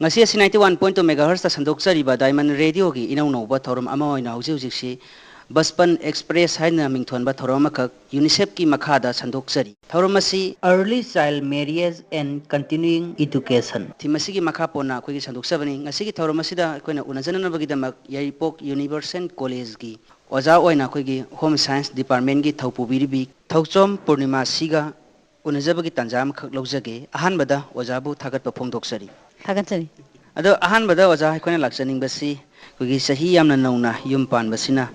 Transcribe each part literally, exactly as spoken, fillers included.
ꯉꯁꯤ ꯑꯁꯤ ninety one point two megahertzꯇ ꯁꯟꯗꯣꯛꯆꯔꯤꯕ Diamond Radioꯒꯤ ꯏꯅꯧ ꯅꯧꯕ ꯊꯧꯔꯝ ꯑꯃ ꯑꯣꯏꯅ ꯍꯧꯖꯤꯛ ꯍꯧꯖꯤꯛꯁꯤ ꯕꯁꯄꯟ ꯑꯦꯛꯁꯄ꯭ꯔꯦꯁ ꯍꯥꯏꯅ ꯃꯤꯡꯊꯣꯟꯕ ꯊꯧꯔꯝ ꯑꯃꯈꯛ UNICEFꯀꯤ ꯃꯈꯥꯗ ꯁꯟꯗꯣꯛꯆꯔꯤ꯫ ꯊꯧꯔꯝ ꯑꯁꯤ Early Child Marriage and Continuing Education theme ꯑꯁꯤꯒꯤ ꯃꯈꯥ ꯄꯣꯟꯅ ꯑꯩꯈꯣꯏꯒꯤ ꯁꯟꯗꯣꯛꯆꯕꯅꯤ꯫ ꯉꯁꯤꯒꯤ ꯊꯧꯔꯝ ꯑꯁꯤꯗ ꯑꯩꯈꯣꯏꯅ ꯎꯅꯖꯅꯅꯕꯒꯤꯗꯃꯛ ꯌꯥꯏꯔꯤꯄꯣꯛ University Collegeꯀꯤ ꯑꯣꯖꯥ ꯑꯣꯏꯅ ꯑꯩꯈꯣꯏꯒꯤ Home Science Departmentꯀꯤ ꯊꯧꯄꯨꯕꯤꯔꯤꯕꯤ ꯊꯧꯆꯣꯝ ꯄꯨꯔꯅꯤꯃꯥꯁꯤꯒ ꯎꯅꯖꯕꯒꯤ ꯇꯥꯟꯖꯥ ꯑꯃꯈꯛ ꯂꯧꯖꯒꯦ꯫ ꯑꯍꯥꯟꯕꯗ ꯑꯣꯖꯥꯕꯨ ꯊꯥꯒꯠꯄ ꯐꯣꯡꯗꯣꯛꯆꯔꯤ꯫ ꯊꯥꯒꯠꯆꯔꯤ꯫ ꯑꯗꯣ ꯑꯍꯥꯟꯕꯗ ꯑꯣꯖꯥ ꯑꯩꯈꯣꯏꯅ ꯂꯥꯛꯆꯅꯤꯡꯕꯁꯤ ꯑꯩꯈꯣꯏꯒꯤ ꯆꯍꯤ ꯌꯥꯝꯅ ꯅꯧꯅ ꯌꯨꯝ ꯄꯥꯟꯕꯁꯤꯅ,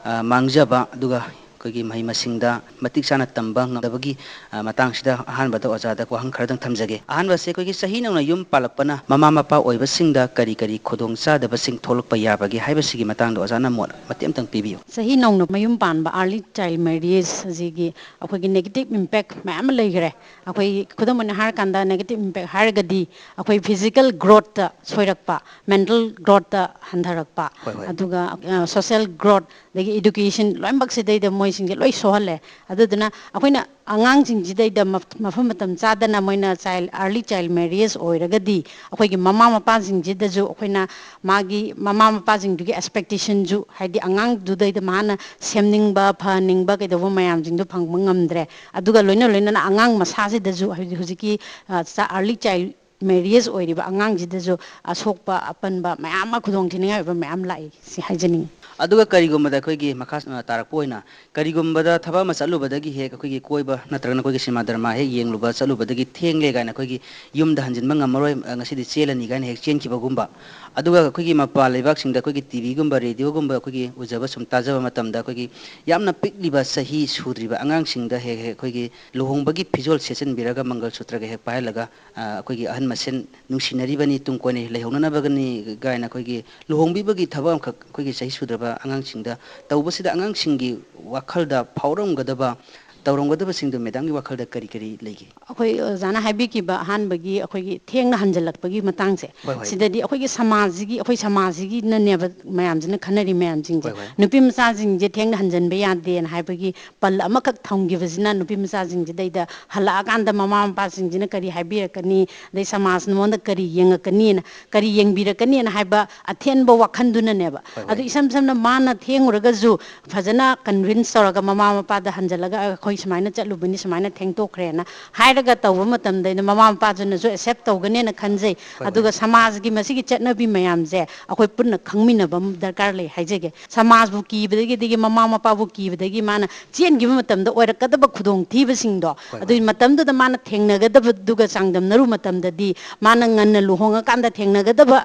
ꯑ, ꯃꯥꯡꯖꯕ, ꯑꯗꯨꯒ ꯑꯩꯈꯣꯏꯒꯤ ꯃꯍꯩ ꯃꯁꯤꯡꯗ ꯃꯇꯤꯛ ꯆꯥꯅ ꯇꯝꯕ ꯉꯝꯗꯕꯒꯤ, ꯑ, ꯃꯇꯥꯡꯁꯤꯗ ꯑꯍꯥꯟꯕꯗ ꯑꯣꯖꯥꯗ ꯋꯥꯍꯪ ꯈꯔꯗꯪ ꯊꯝꯖꯒꯦ꯫ ꯑꯍꯥꯟꯕꯁꯦ ꯑꯩꯈꯣꯏꯒꯤ ꯆꯍꯤ ꯅꯧꯅ ꯌꯨꯝ ꯄꯥꯜꯂꯛꯄꯅ ꯃꯃꯥ ꯃꯄꯥ ꯑꯣꯏꯕꯁꯤꯡꯗ ꯀꯔꯤ ꯀꯔꯤ ꯈꯨꯗꯣꯡꯆꯥꯗꯕꯁꯤꯡ ꯊꯣꯛꯂꯛꯄ ꯌꯥꯕꯒꯦ ꯍꯥꯏꯕꯁꯤꯒꯤ ꯃꯇꯥꯡꯗ ꯑꯣꯖꯥꯅ ꯃꯣꯠ ꯃꯇꯦꯛ ꯑꯃꯇꯪ ꯄꯤꯕꯤꯌꯨ꯫ ꯆꯍꯤ ꯅꯧꯅ ꯃꯌꯨꯝ ꯄꯥꯟꯕ, early child marriage, ꯑꯁꯤꯒꯤ ꯑꯩꯈꯣꯏꯒꯤ negative impact ꯃꯌꯥꯝ ꯑꯃ ꯂꯩꯈ꯭ꯔꯦ꯫ ꯑꯩꯈꯣꯏ ꯈꯨꯗꯝ ꯑꯣꯏꯅ ꯍꯥꯏꯔꯀꯥꯟꯗ negative impact ꯍꯥꯏꯔꯒꯗꯤ ꯑꯩꯈꯣꯏ physical growthꯇ ꯁꯣꯏꯔꯛꯄ, mental growthꯇ ꯍꯟꯊꯔꯛꯄ, ꯍꯣꯏ, ꯍꯣꯏ꯫ ꯑꯗꯨꯒ, ꯑ, social growth, ꯑꯗꯒꯤ education, ꯂꯣꯏꯅꯃꯛꯁꯤꯗꯩꯗ ꯃꯣꯏꯁꯤꯡꯁꯦ ꯂꯣꯏ ꯁꯣꯛꯍꯜꯂꯦ꯫ ꯑꯗꯨꯗꯨꯅ ꯑꯩꯈꯣꯏꯅ ꯑꯉꯥꯡꯁꯤꯡꯁꯤꯗꯩꯗ ꯃꯐ-, ꯃꯐꯝ ꯃꯇꯝ ꯆꯥꯗꯅ ꯃꯣꯏꯅ child, early child marriage ꯑꯣꯏꯔꯒꯗꯤ ꯑꯩꯈꯣꯏꯒꯤ ꯃꯃꯥ ꯃꯄꯥꯁꯤꯡꯁꯤꯗꯁꯨ ꯑꯩꯈꯣꯏꯅ ꯃꯥꯒꯤ ꯃꯃꯥ ꯃꯄꯥꯁꯤꯡꯗꯨꯒꯤ expectationꯁꯨ, ꯍꯥꯏꯗꯤ ꯑꯉꯥꯡꯗꯨꯗꯩꯗ ꯃꯥꯅ ꯁꯦꯝꯅꯤꯡꯕ, ꯐꯍꯟꯅꯤꯡꯕ, ꯀꯩꯗꯧꯕ ꯃꯌꯥꯝꯁꯤꯡꯗꯣ ꯐꯪꯕ ꯉꯝꯗ꯭ꯔꯦ꯫ ꯑꯗꯨꯒ ꯂꯣꯏꯅ ꯂꯣꯏꯅꯅ ꯑꯉꯥꯡ ꯃꯁꯥꯁꯤꯗꯁꯨ ꯍꯧꯖꯤꯛ, ꯍꯧꯖꯤꯛꯀꯤ, ꯑ, ꯆ-, early child marriage ꯑꯣꯏꯔꯤꯕ ꯑꯉꯥꯡꯁꯤꯗꯁꯨ ꯑꯁꯣꯛꯄ ꯑꯄꯟꯕ ꯃꯌꯥꯝ ꯑꯃ, ꯈꯨꯗꯣꯡ ꯊꯤꯅꯤꯡꯉꯥꯏ ꯑꯣꯏꯕ ꯃꯌꯥꯝ ꯂꯥꯛꯏ, ꯁꯤ ꯍꯥꯏꯖꯅꯤꯡꯉꯤ꯫ ꯑꯗꯨꯒ ꯀꯔꯤꯒꯨꯝꯕꯗ ꯑꯩꯈꯣꯏꯒꯤ ꯃꯈꯥ, ꯑ, ꯇꯥꯔꯛꯄ ꯑꯣꯏꯅ ꯀꯔꯤꯒꯨꯝꯕꯗ ꯊꯕꯛ ꯑꯃ ꯆꯠꯂꯨꯕꯗꯒꯤ ꯍꯦꯛ ꯑꯩꯈꯣꯏꯒꯤ ꯀꯣꯏꯕ ꯅꯠꯇ꯭ꯔꯒꯅ ꯑꯩꯈꯣꯏꯒꯤ ꯁꯤꯅꯦꯃꯥ ꯗ꯭ꯔꯃꯥ ꯍꯦꯛ ꯌꯦꯡꯂꯨꯕ ꯆꯠꯂꯨꯕꯗꯒꯤ ꯊꯦꯡꯂꯦ ꯀꯥꯏꯅ ꯑꯩꯈꯣꯏꯒꯤ ꯌꯨꯝꯗ ꯍꯟꯖꯤꯟꯕ ꯉꯝꯃꯔꯣꯏ, ꯑ, ꯉꯁꯤꯗꯤ ꯆꯦꯜꯂꯅꯤ ꯀꯥꯏꯅ ꯍꯦꯛ ꯆꯦꯟꯈꯤꯕꯒꯨꯝꯕ, ꯑꯗꯨꯒ ꯑꯩꯈꯣꯏꯒꯤ ꯃꯄꯥꯟ ꯂꯩꯕꯥꯛꯁꯤꯡꯗ ꯑꯩꯈꯣꯏꯒꯤ TVꯒꯨꯝꯕ, radioꯒꯨꯝꯕ ꯑꯩꯈꯣꯏꯒꯤ ꯎꯖꯕ ꯁꯨꯝ ꯇꯥꯖꯕ ꯃꯇꯝꯗ ꯑꯩꯈꯣꯏꯒꯤ ꯌꯥꯝꯅ ꯄꯤꯛꯂꯤꯕ ꯆꯍꯤ ꯁꯨꯗ꯭ꯔꯤꯕ ꯑꯉꯥꯡꯁꯤꯡꯗ ꯍꯦꯛ ꯍꯦꯛ ꯑꯩꯈꯣꯏꯒꯤ ꯂꯨꯍꯣꯡꯕꯒꯤ ꯐꯤꯖꯣꯜ ꯁꯦꯠꯆꯤꯟꯕꯤꯔꯒ ꯃꯪꯒꯜ ꯁꯨꯇ꯭ꯔꯒ ꯍꯦꯛ ꯄꯥꯏꯍꯜꯂꯒ, ꯑ, ꯑꯩꯈꯣꯏꯒꯤ ꯑꯍꯟ ꯃꯁꯦꯟ ꯅꯨꯡꯁꯤꯅꯔꯤꯕꯅꯤ, ꯇꯨꯡ ꯀꯣꯏꯅ ꯂꯩꯍꯧꯅꯅꯕꯒꯅꯤ ꯀꯥꯏꯅ ꯑꯩꯈꯣꯏꯒꯤ ꯂꯨꯍꯣꯡꯕꯤꯕꯒꯤ ꯊꯕꯛ ꯑꯃꯈꯛ ꯑꯩꯈꯣꯏꯒꯤ ꯆꯍꯤ ꯁꯨꯗ꯭ꯔꯕ ꯑꯉꯥꯡꯁꯤꯡꯗ ꯇꯧꯕꯁꯤꯗ ꯑꯉꯥꯡꯁꯤꯡꯒꯤ ꯋꯥꯈꯜꯗ ꯐꯥꯎꯔꯝꯒꯗꯕ ꯇꯧꯔꯝꯒꯗꯕꯁꯤꯡꯗꯣ ꯃꯦꯗꯥꯝꯒꯤ ꯋꯥꯈꯜꯗ ꯀꯔꯤ ꯀꯔꯤ ꯂꯩꯒꯦ? ꯑꯩꯈꯣꯏ ꯑꯣꯖꯥꯅ ꯍꯥꯏꯕꯤꯈꯤꯕ ꯑꯍꯥꯟꯕꯒꯤ ꯑꯩꯈꯣꯏꯒꯤ ꯊꯦꯡꯅ ꯍꯟꯖꯜꯂꯛꯄꯒꯤ ꯃꯇꯥꯡꯁꯦ, ꯍꯣꯏ, ꯍꯣꯏ꯫ ꯁꯤꯗꯗꯤ ꯑꯩꯈꯣꯏꯒꯤ ꯁꯃꯥꯖꯁꯤꯒꯤ, ꯑꯩꯈꯣꯏ ꯁꯃꯥꯖꯁꯤꯒꯤꯅꯅꯦꯕ ꯃꯌꯥꯝꯁꯤꯅ ꯈꯟꯅꯔꯤ ꯃꯌꯥꯝꯁꯤꯡꯁꯦ꯫ ꯍꯣꯏ, ꯍꯣꯏ꯫ ꯅꯨꯄꯤ ꯃꯆꯥꯁꯤꯡꯁꯦ ꯊꯦꯡꯅ ꯍꯟꯖꯟꯕ ꯌꯥꯗꯦꯅ ꯍꯥꯏꯕꯒꯤ ꯄꯜ ꯑꯃꯈꯛ ꯊꯝꯈꯤꯕꯁꯤꯅ ꯅꯨꯄꯤ ꯃꯆꯥꯁꯤꯡꯁꯤꯗꯩꯗ ꯍꯜꯂꯛꯑꯀꯥꯟꯗ ꯃꯃꯥ ꯃꯄꯥꯁꯤꯡꯁꯤꯅ ꯀꯔꯤ ꯍꯥꯏꯕꯤꯔꯛꯀꯅꯤ, ꯑꯗꯩ ꯁꯃꯥꯖꯅ ꯃꯉꯣꯟꯗ ꯀꯔꯤ ꯌꯦꯡꯉꯛꯀꯅꯤꯅ, ꯀꯔꯤ ꯌꯦꯡꯕꯤꯔꯛꯀꯅꯤꯅ ꯍꯥꯏꯕ ꯑꯊꯦꯟꯕ ꯋꯥꯈꯜꯗꯨꯅꯅꯦꯕ꯫ ꯍꯣꯏ, ꯑꯗꯨ ꯍꯣꯏ꯫ ꯏꯁꯝ ꯁꯝꯅ ꯃꯥꯅ ꯊꯦꯡꯉꯨꯔꯒꯁꯨ ꯐꯖꯅ convince ꯇꯧꯔꯒ ꯃꯃꯥ ꯃꯄꯥꯗ ꯍꯟꯖꯜꯂꯒ ꯑꯩꯈꯣꯏ ꯁꯨꯃꯥꯏꯅ ꯆꯠꯂꯨꯕꯅꯤ, ꯁꯨꯃꯥꯏꯅ ꯊꯦꯡꯇꯣꯛꯈ꯭ꯔꯦꯅ ꯍꯥꯏꯔꯒ ꯇꯧꯕ ꯃꯇꯝꯗ ꯑꯩꯅ ꯃꯃꯥ ꯃꯄꯥꯗꯨꯅꯁꯨ accept ꯇꯧꯒꯅꯦꯅ ꯈꯟꯖꯩ꯫ ꯍꯣꯏ, ꯑꯗꯨꯒ ꯍꯣꯏ꯫ ꯁꯃꯥꯖꯒꯤ ꯃꯁꯤꯒꯤ ꯆꯠꯅꯕꯤ ꯃꯌꯥꯝꯁꯦ ꯑꯩꯈꯣꯏ ꯄꯨꯟꯅ ꯈꯪꯃꯤꯟꯅꯕ ꯑꯃ ꯗꯔꯀꯥꯔ ꯂꯩ ꯍꯥꯏꯖꯒꯦ꯫ ꯁꯃꯥꯖꯕꯨ ꯀꯤꯕꯗꯒꯤ, ꯑꯗꯒꯤ ꯃꯃꯥ ꯃꯄꯥꯕꯨ ꯀꯤꯕꯗꯒꯤ ꯃꯥꯅ ꯆꯦꯟꯈꯤꯕ ꯃꯇꯝꯗ ꯑꯣꯏꯔꯛꯀꯗꯕ ꯈꯨꯗꯣꯡꯊꯤꯕꯁꯤꯡꯗꯣ, ꯍꯣꯏ, ꯑꯗꯨꯒꯤ ꯍꯣꯏ꯫ ꯃꯇꯝꯗꯨꯗ ꯃꯥꯅ ꯊꯦꯡꯅꯒꯗꯕꯗꯨꯒ ꯆꯥꯡꯗꯝꯅꯔꯨ ꯃꯇꯝꯗꯗꯤ ꯃꯥꯅ ꯉꯟꯅ ꯂꯨꯍꯣꯡꯉꯀꯥꯟꯗ ꯊꯦꯡꯅꯒꯗꯕ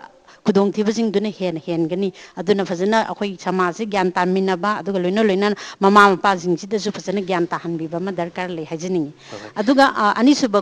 ꯈꯨꯗꯣꯡꯊꯤꯕꯁꯤꯡꯗꯨꯅ ꯍꯦꯟꯅ ꯍꯦꯟꯒꯅꯤ꯫ ꯑꯗꯨꯅ ꯐꯖꯅ ꯑꯩꯈꯣꯏ ꯁꯃꯥꯖꯁꯤ ꯒ꯭ꯌꯥꯟ ꯇꯥꯃꯤꯟꯅꯕ, ꯑꯗꯨꯒ ꯂꯣꯏꯅ ꯂꯣꯏꯅꯅ ꯃꯃꯥ ꯃꯄꯥꯁꯤꯡꯁꯤꯗꯁꯨ ꯐꯖꯅ ꯒ꯭ꯌꯥꯟ ꯇꯥꯍꯟꯕꯤꯕ ꯑꯃ ꯗꯔꯀꯥꯔ ꯂꯩ ꯍꯥꯏꯖꯅꯤꯡꯉꯤ꯫ ꯍꯣꯏ, ꯍꯣꯏ꯫ ꯑꯗꯨꯒ, ꯑ, ꯑꯅꯤꯁꯨꯕ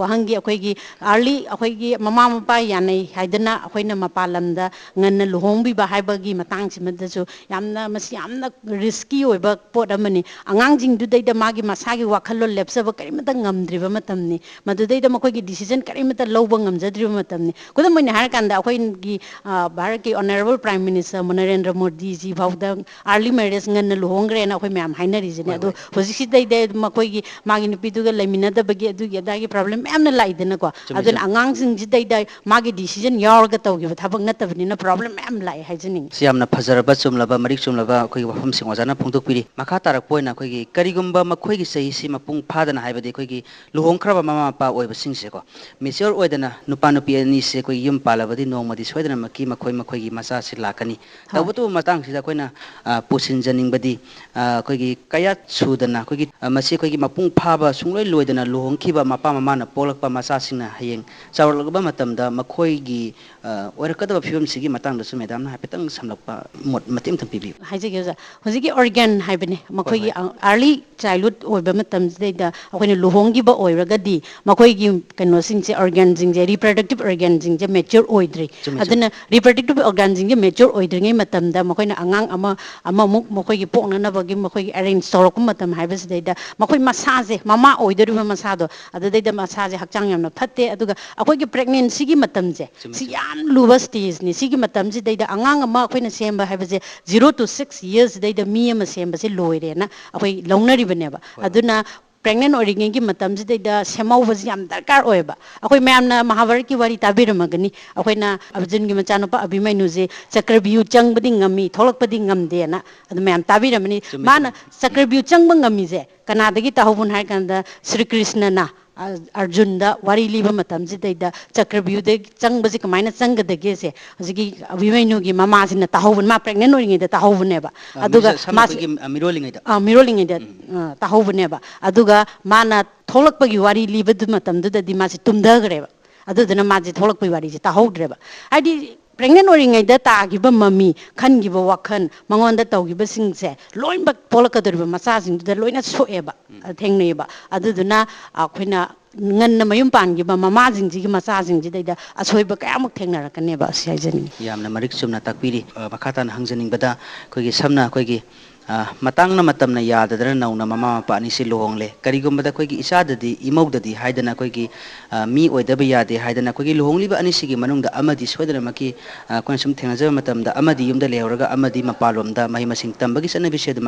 ꯋꯥꯍꯪꯒꯤ ꯑꯩꯈꯣꯏꯒꯤ early, ꯑꯩꯈꯣꯏꯒꯤ ꯃꯃꯥ ꯃꯄꯥ ꯌꯥꯅꯩ ꯍꯥꯏꯗꯅ ꯑꯩꯈꯣꯏꯅ ꯃꯄꯥꯟ ꯂꯝꯗ ꯉꯟꯅ ꯂꯨꯍꯣꯡꯕꯤꯕ ꯍꯥꯏꯕꯒꯤ ꯃꯇꯥꯡꯁꯤꯃꯗꯁꯨ ꯌꯥꯝꯅ, ꯃꯁꯤ ꯌꯥꯝꯅ risky ꯑꯣꯏꯕ ꯄꯣꯠ ꯑꯃꯅꯤ꯫ ꯑꯉꯥꯡꯁꯤꯡꯗꯨꯗꯩꯗ ꯃꯥꯒꯤ ꯃꯁꯥꯒꯤ ꯋꯥꯈꯜꯂꯣꯟ ꯂꯦꯞꯆꯕ ꯀꯔꯤꯃꯠꯇ ꯉꯝꯗ꯭ꯔꯤꯕ ꯃꯇꯝꯅꯤ꯫ ꯃꯗꯨꯗꯩꯗ ꯃꯈꯣꯏꯒꯤ decision ꯀꯔꯤꯃꯠꯇ ꯂꯧꯕ ꯉꯝꯖꯗ꯭ꯔꯤꯕ ꯃꯇꯝꯅꯤ꯫ ꯈꯨꯗꯝ ꯑꯣꯏꯅ ꯍꯥꯏꯔꯀꯥꯟꯗ ꯑꯩꯈꯣꯏꯒꯤ, ꯑ, ꯚꯥꯔꯠꯀꯤ Honourable Prime Minister ꯅꯔꯦꯟꯗ꯭ꯔ ꯃꯣꯗꯤꯖꯤ ꯐꯥꯎꯗ early marriage, ꯉꯟꯅ ꯂꯨꯍꯣꯡꯈ꯭ꯔꯦꯅ ꯑꯩꯈꯣꯏ ꯃꯌꯥꯝ ꯍꯥꯏꯅꯔꯤꯁꯤꯅꯦ꯫ ꯍꯣꯏ, ꯑꯗꯣ ꯍꯣꯏ꯫ ꯍꯧꯖꯤꯛꯁꯤꯗꯩꯗ ꯃꯈꯣꯏꯒꯤ, ꯃꯥꯒꯤ ꯅꯨꯄꯤꯗꯨꯒ ꯂꯩꯃꯤꯟꯅꯗꯕꯒꯤ ꯑꯗꯨꯒꯤ ꯑꯗꯥꯒꯤ problem ꯃꯌꯥꯝꯅ ꯂꯥꯛꯏꯗꯅꯀꯣ꯫ ꯆꯨꯝꯃꯤ, ꯑꯗꯨꯅ ꯆꯨꯝꯃꯤ꯫ ꯑꯉꯥꯡꯁꯤꯡꯁꯤꯗꯩꯗ ꯃꯥꯒꯤ decision ꯌꯥꯎꯔꯒ ꯇꯧꯈꯤꯕ ꯊꯕꯛ ꯅꯠꯇꯕꯅꯤꯅ problem ꯃꯌꯥꯝ ꯂꯥꯛꯑꯦ ꯍꯥꯏꯖꯅꯤꯡꯉꯤ꯫ ꯁꯤ ꯌꯥꯝꯅ ꯐꯖꯔꯕ, ꯆꯨꯝꯂꯕ, ꯃꯔꯤꯛ ꯆꯨꯝꯂꯕ ꯑꯩꯈꯣꯏꯒꯤ ꯋꯥꯐꯝꯁꯤꯡ ꯑꯣꯖꯥꯅ ꯐꯣꯡꯗꯣꯛꯄꯤꯔꯤ꯫ ꯃꯈꯥ ꯇꯥꯔꯛꯄ ꯑꯣꯏꯅ ꯑꯩꯈꯣꯏꯒꯤ ꯀꯔꯤꯒꯨꯝꯕ ꯃꯈꯣꯏꯒꯤ ꯆꯍꯤꯁꯤ ꯃꯄꯨꯡ ꯐꯥꯗꯅ, ꯍꯥꯏꯕꯗꯤ ꯑꯩꯈꯣꯏꯒꯤ ꯂꯨꯍꯣꯡꯈ꯭ꯔꯕ ꯃꯃꯥ ꯃꯄꯥ ꯑꯣꯏꯕꯁꯤꯡꯁꯦꯀꯣ, mature ꯑꯣꯏꯗꯅ ꯅꯨꯄꯥ ꯅꯨꯄꯤ ꯑꯅꯤꯁꯦ ꯑꯩꯈꯣꯏ ꯌꯨꯝ ꯄꯥꯜꯂꯕꯗꯤ ꯅꯣꯡꯃꯗꯤ ꯁꯣꯏꯗꯅꯃꯛꯀꯤ ꯃꯈꯣꯏ ꯃꯈꯣꯏꯒꯤ ꯃꯆꯥꯁꯤ ꯂꯥꯛꯀꯅꯤ꯫ ꯍꯣꯏ꯫ ꯇꯧꯕꯇꯕꯨ ꯃꯇꯥꯡꯁꯤꯗ ꯑꯩꯈꯣꯏꯅ, ꯑ, ꯄꯨꯁꯤꯟꯖꯅꯤꯡꯕꯗꯤ, ꯑ, ꯑꯩꯈꯣꯏꯒꯤ ꯀꯌꯥꯠ ꯁꯨꯗꯅ ꯑꯩꯈꯣꯏꯒꯤ, ꯑ, ꯃꯁꯤ ꯑꯩꯈꯣꯏꯒꯤ ꯃꯄꯨꯡ ꯐꯥꯕ ꯁꯨꯡꯂꯣꯏ ꯂꯣꯏꯗꯅ ꯂꯨꯍꯣꯡꯈꯤꯕ ꯃꯄꯥ ꯃꯃꯥꯅ ꯄꯣꯛꯂꯛꯄ ꯃꯆꯥꯁꯤꯡꯅ ꯍꯌꯦꯡ ꯆꯥꯎꯔꯛꯂꯕ ꯃꯇꯝꯗ ꯃꯈꯣꯏꯒꯤ, ꯑ, ꯑꯣꯏꯔꯛꯀꯗꯕ ꯐꯤꯕꯝꯁꯤꯒꯤ ꯃꯇꯥꯡꯗꯁꯨ ꯃꯦꯗꯥꯝꯅ ꯍꯥꯏꯐꯦꯠꯇꯪ ꯁꯝꯂꯞꯄ ꯃꯣꯠ ꯃꯇꯦꯛ ꯑꯃꯇꯪ ꯄꯤꯕꯤꯌꯨ꯫ ꯍꯥꯏꯖꯒꯦ ꯑꯣꯖꯥ꯫ ꯍꯧꯖꯤꯛꯀꯤ organ ꯍꯥꯏꯕꯅꯦ, ꯃꯈꯣꯏꯒꯤ, ꯍꯣꯏ꯫ ꯑ, early childhood ꯑꯣꯏꯕ ꯃꯇꯝꯁꯤꯗꯩꯗ ꯑꯩꯈꯣꯏꯅ ꯂꯨꯍꯣꯡꯈꯤꯕ ꯑꯣꯏꯔꯒꯗꯤ ꯃꯈꯣꯏꯒꯤ ꯀꯩꯅꯣꯁꯤꯡꯁꯦ, organꯁꯤꯡꯁꯦ, reproductive organꯁꯤꯡꯁꯦ mature ꯑꯣꯏꯗ꯭ꯔꯤ꯫ ꯆꯨꯝꯃꯤ, ꯑꯗꯨꯅ ꯔꯤꯄ꯭ꯔꯗꯛꯇꯤꯚ ꯑꯣꯔꯒꯥꯟꯁꯤꯡꯁꯦ ꯃꯦꯆ꯭ꯌꯣꯔ ꯑꯣꯏꯗ꯭ꯔꯤꯉꯩ ꯃꯇꯝꯗ ꯃꯈꯣꯏꯅ ꯑꯉꯥꯡ ꯑꯃ ꯑꯃꯃꯨꯛ ꯃꯈꯣꯏꯒꯤ ꯄꯣꯛꯅꯅꯕꯒꯤ ꯃꯈꯣꯏꯒꯤ ꯑꯦꯔꯦꯟꯖ ꯇꯧꯔꯛꯄ ꯃꯇꯝ ꯍꯥꯏꯕꯁꯤꯗꯩꯗ ꯃꯈꯣꯏ ꯃꯁꯥꯁꯦ, ꯃꯃꯥ ꯑꯣꯏꯗꯣꯔꯤꯕ ꯃꯁꯥꯗꯣ, ꯑꯗꯨꯗꯩꯗ ꯃꯁꯥꯁꯦ ꯍꯛꯆꯥꯡ ꯌꯥꯝꯅ ꯐꯠꯇꯦ꯫ ꯑꯗꯨꯒ ꯑꯩꯈꯣꯏꯒꯤ ꯄ꯭ꯔꯦꯒꯅꯦꯟꯁꯤꯒꯤ ꯃꯇꯝꯁꯦ, ꯆꯨꯝꯃꯤ, ꯁꯤ ꯆꯨꯝꯃꯤ꯫ ꯌꯥꯝ ꯂꯨꯕ ꯁ꯭ꯇꯦꯖꯅꯤ꯫ ꯁꯤꯒꯤ ꯃꯇꯝꯁꯤꯗꯩꯗ ꯑꯉꯥꯡ ꯑꯃ ꯑꯩꯈꯣꯏꯅ ꯁꯦꯝꯕ ꯍꯥꯏꯕꯁꯦ, ꯖꯤꯔꯣ ꯇꯨ ꯁꯤꯛꯁ ꯌꯔꯁꯤꯗꯩꯗ ꯃꯤ ꯑꯃ ꯁꯦꯝꯕꯁꯦ ꯂꯣꯏꯔꯦꯅ ꯑꯩꯈꯣꯏ ꯂꯧꯅꯔꯤꯕꯅꯦꯕ꯫ ꯍꯣꯏ, ꯍꯣꯏ꯫ ꯑꯗꯨꯅ ꯄ꯭ꯔꯦꯒꯅꯦꯟ ꯑꯣꯏꯔꯤꯉꯩꯒꯤ ꯃꯇꯝꯁꯤꯗꯩꯗ ꯁꯦꯝꯍꯧꯕꯁꯤ ꯌꯥꯝ ꯗꯔꯀꯥꯔ ꯑꯣꯏꯌꯦꯕ꯫ ꯑꯩꯈꯣꯏ ꯃꯌꯥꯝꯅ ꯃꯍꯥꯚꯥꯔꯠꯀꯤ ꯋꯥꯔꯤ ꯇꯥꯕꯤꯔꯝꯃꯒꯅꯤ꯫ ꯑꯩꯈꯣꯏꯅ ꯑꯔꯖꯨꯟꯒꯤ ꯃꯆꯥꯅꯨꯄꯥ ꯑꯚꯤꯃꯟꯌꯨꯁꯦ ꯆꯀ꯭ꯔꯕ꯭ꯌꯨꯍ ꯆꯪꯕꯗꯤ ꯉꯝꯃꯤ, ꯊꯣꯛꯂꯛꯄꯗꯤ ꯉꯝꯗꯦꯅ ꯑꯗꯨ ꯃꯌꯥꯝ ꯇꯥꯕꯤꯔꯝꯃꯅꯤ꯫ ꯆꯨꯝꯃꯤ, ꯃꯥꯅ ꯆꯨꯝꯃꯤ꯫ ꯆꯀ꯭ꯔꯕ꯭ꯌꯨꯍ ꯆꯪꯕ ꯉꯝꯃꯤꯁꯦ ꯀꯅꯥꯗꯒꯤ ꯇꯥꯍꯧꯕꯅꯣ ꯍꯥꯏ ꯀꯥꯟꯗ, ꯁ꯭ꯔꯤ ꯀ꯭ꯔꯤꯁꯅꯅ, ꯑ, ꯑꯔꯖꯨꯟꯗ ꯋꯥꯔꯤ ꯂꯤꯕ ꯃꯇꯝꯁꯤꯗꯩꯗ ꯆꯀ꯭ꯔꯕ꯭ꯌꯨꯍꯗ ꯆꯪꯕꯁꯦ ꯀꯃꯥꯏꯅ ꯆꯪꯒꯗꯒꯦꯁꯦ ꯍꯧꯖꯤꯛꯀꯤ ꯑꯚꯤꯃꯟꯌꯨꯒꯤ ꯃꯃꯥꯁꯤꯅ ꯇꯥꯍꯧꯕꯅꯤ, ꯃꯥ ꯄ꯭ꯔꯦꯒꯅꯦꯟ ꯑꯣꯏꯔꯤꯉꯩꯗ ꯇꯥꯍꯧꯕꯅꯦꯕ꯫ ꯑ, ꯑꯗꯨꯒ ꯃꯤꯁ-, ꯁꯝꯅ ꯃꯥꯁꯦ ꯑꯩꯈꯣꯏꯒꯤ, ꯑ, ꯃꯤꯔꯣꯜꯂꯤꯉꯩꯗ꯫ ꯑ, ꯃꯤꯔꯣꯜꯂꯤꯉꯩꯗ, ꯎꯝ꯫ ꯑ, ꯇꯥꯍꯧꯕꯅꯦꯕ꯫ ꯑꯗꯨꯒ ꯃꯥꯅ ꯊꯣꯛꯂꯛꯄꯒꯤ ꯋꯥꯔꯤ ꯂꯤꯕꯗꯨ ꯃꯇꯝꯗꯨꯗꯗꯤ ꯃꯥꯁꯦ ꯇꯨꯝꯊꯈ꯭ꯔꯦꯕ꯫ ꯑꯗꯨꯗꯨꯅ ꯃꯥꯁꯦ ꯊꯣꯛꯂꯛꯄꯒꯤ ꯋꯥꯔꯤꯁꯦ ꯇꯥꯍꯧꯗ꯭ꯔꯦꯕ꯫ ꯍꯥꯏꯗꯤ ꯄ꯭ꯔꯦꯒꯅꯦꯟ ꯑꯣꯏꯔꯤꯉꯩꯗ ꯇꯥꯈꯤꯕ ꯃꯃꯤ, ꯈꯟꯈꯤꯕ ꯋꯥꯈꯜ, ꯃꯉꯣꯟꯗ ꯇꯧꯈꯤꯕꯁꯤꯡꯁꯦ ꯂꯣꯏꯅꯃꯛ ꯄꯣꯛꯂꯛꯀꯗꯧꯔꯤꯕ ꯃꯆꯥꯁꯤꯡꯗꯨꯗ ꯂꯣꯏꯅ ꯁꯣꯛꯑꯦꯕ, ꯎꯝ꯫ ꯑ, ꯊꯦꯡꯅꯩꯑꯕ꯫ ꯑꯗꯨꯗꯨꯅ ꯑꯩꯈꯣꯏꯅ ꯉꯟꯅ ꯃꯌꯨꯝ ꯄꯥꯟꯈꯤꯕ ꯃꯃꯥꯁꯤꯡꯁꯤꯒꯤ ꯃꯆꯥꯁꯤꯡꯁꯤꯗꯩꯗ ꯑꯁꯣꯏꯕ ꯀꯌꯥꯃꯨꯛ ꯊꯦꯡꯅꯔꯛꯀꯅꯦꯕ, ꯑꯁꯤ ꯍꯥꯏꯖꯅꯤꯡꯉꯤ꯫ ꯌꯥꯝꯅ ꯃꯔꯤꯛ ꯆꯨꯝꯅ ꯇꯥꯛꯄꯤꯔꯤ꯫ ꯑ, ꯃꯈꯥ ꯇꯥꯅ ꯍꯪꯖꯅꯤꯡꯕꯗ, ꯑꯩꯈꯣꯏꯒꯤ ꯁꯝꯅ ꯑꯩꯈꯣꯏꯒꯤ, ꯑ, ꯃꯇꯥꯡꯅ ꯃꯇꯝꯅ ꯌꯥꯗꯗꯅ ꯅꯧꯅ ꯃꯃꯥ ꯃꯄꯥ ꯑꯅꯤꯁꯤ ꯂꯨꯍꯣꯡꯂꯦ꯫ ꯀꯔꯤꯒꯨꯝꯕꯗ ꯑꯩꯈꯣꯏꯒꯤ ꯏꯆꯥꯗꯗꯤ, ꯏꯃꯧꯗꯗꯤ ꯍꯥꯏꯗꯅ ꯑꯩꯈꯣꯏꯒꯤ, ꯑ, ꯃꯤ ꯑꯣꯏꯗꯕ ꯌꯥꯗꯦ ꯍꯥꯏꯗꯅ ꯑꯩꯈꯣꯏꯒꯤ ꯂꯨꯍꯣꯡꯂꯤꯕ ꯑꯅꯤꯁꯤꯒꯤ ꯃꯅꯨꯡꯗ ꯑꯃꯗꯤ ꯁꯣꯏꯗꯅꯃꯛꯀꯤ, ꯑ, ꯑꯩꯈꯣꯏꯅ ꯁꯨꯝ ꯊꯦꯡꯅꯖꯕ ꯃꯇꯝꯗ ꯑꯃꯗꯤ ꯌꯨꯝꯗ ꯂꯩꯍꯧꯔꯒ ꯑꯃꯗꯤ ꯃꯄꯥꯟꯂꯣꯝꯗ ꯃꯍꯩ ꯃꯁꯤꯡ ꯇꯝꯕꯒꯤ ꯆꯠꯅꯕꯤꯁꯦ ꯑꯗꯨꯝ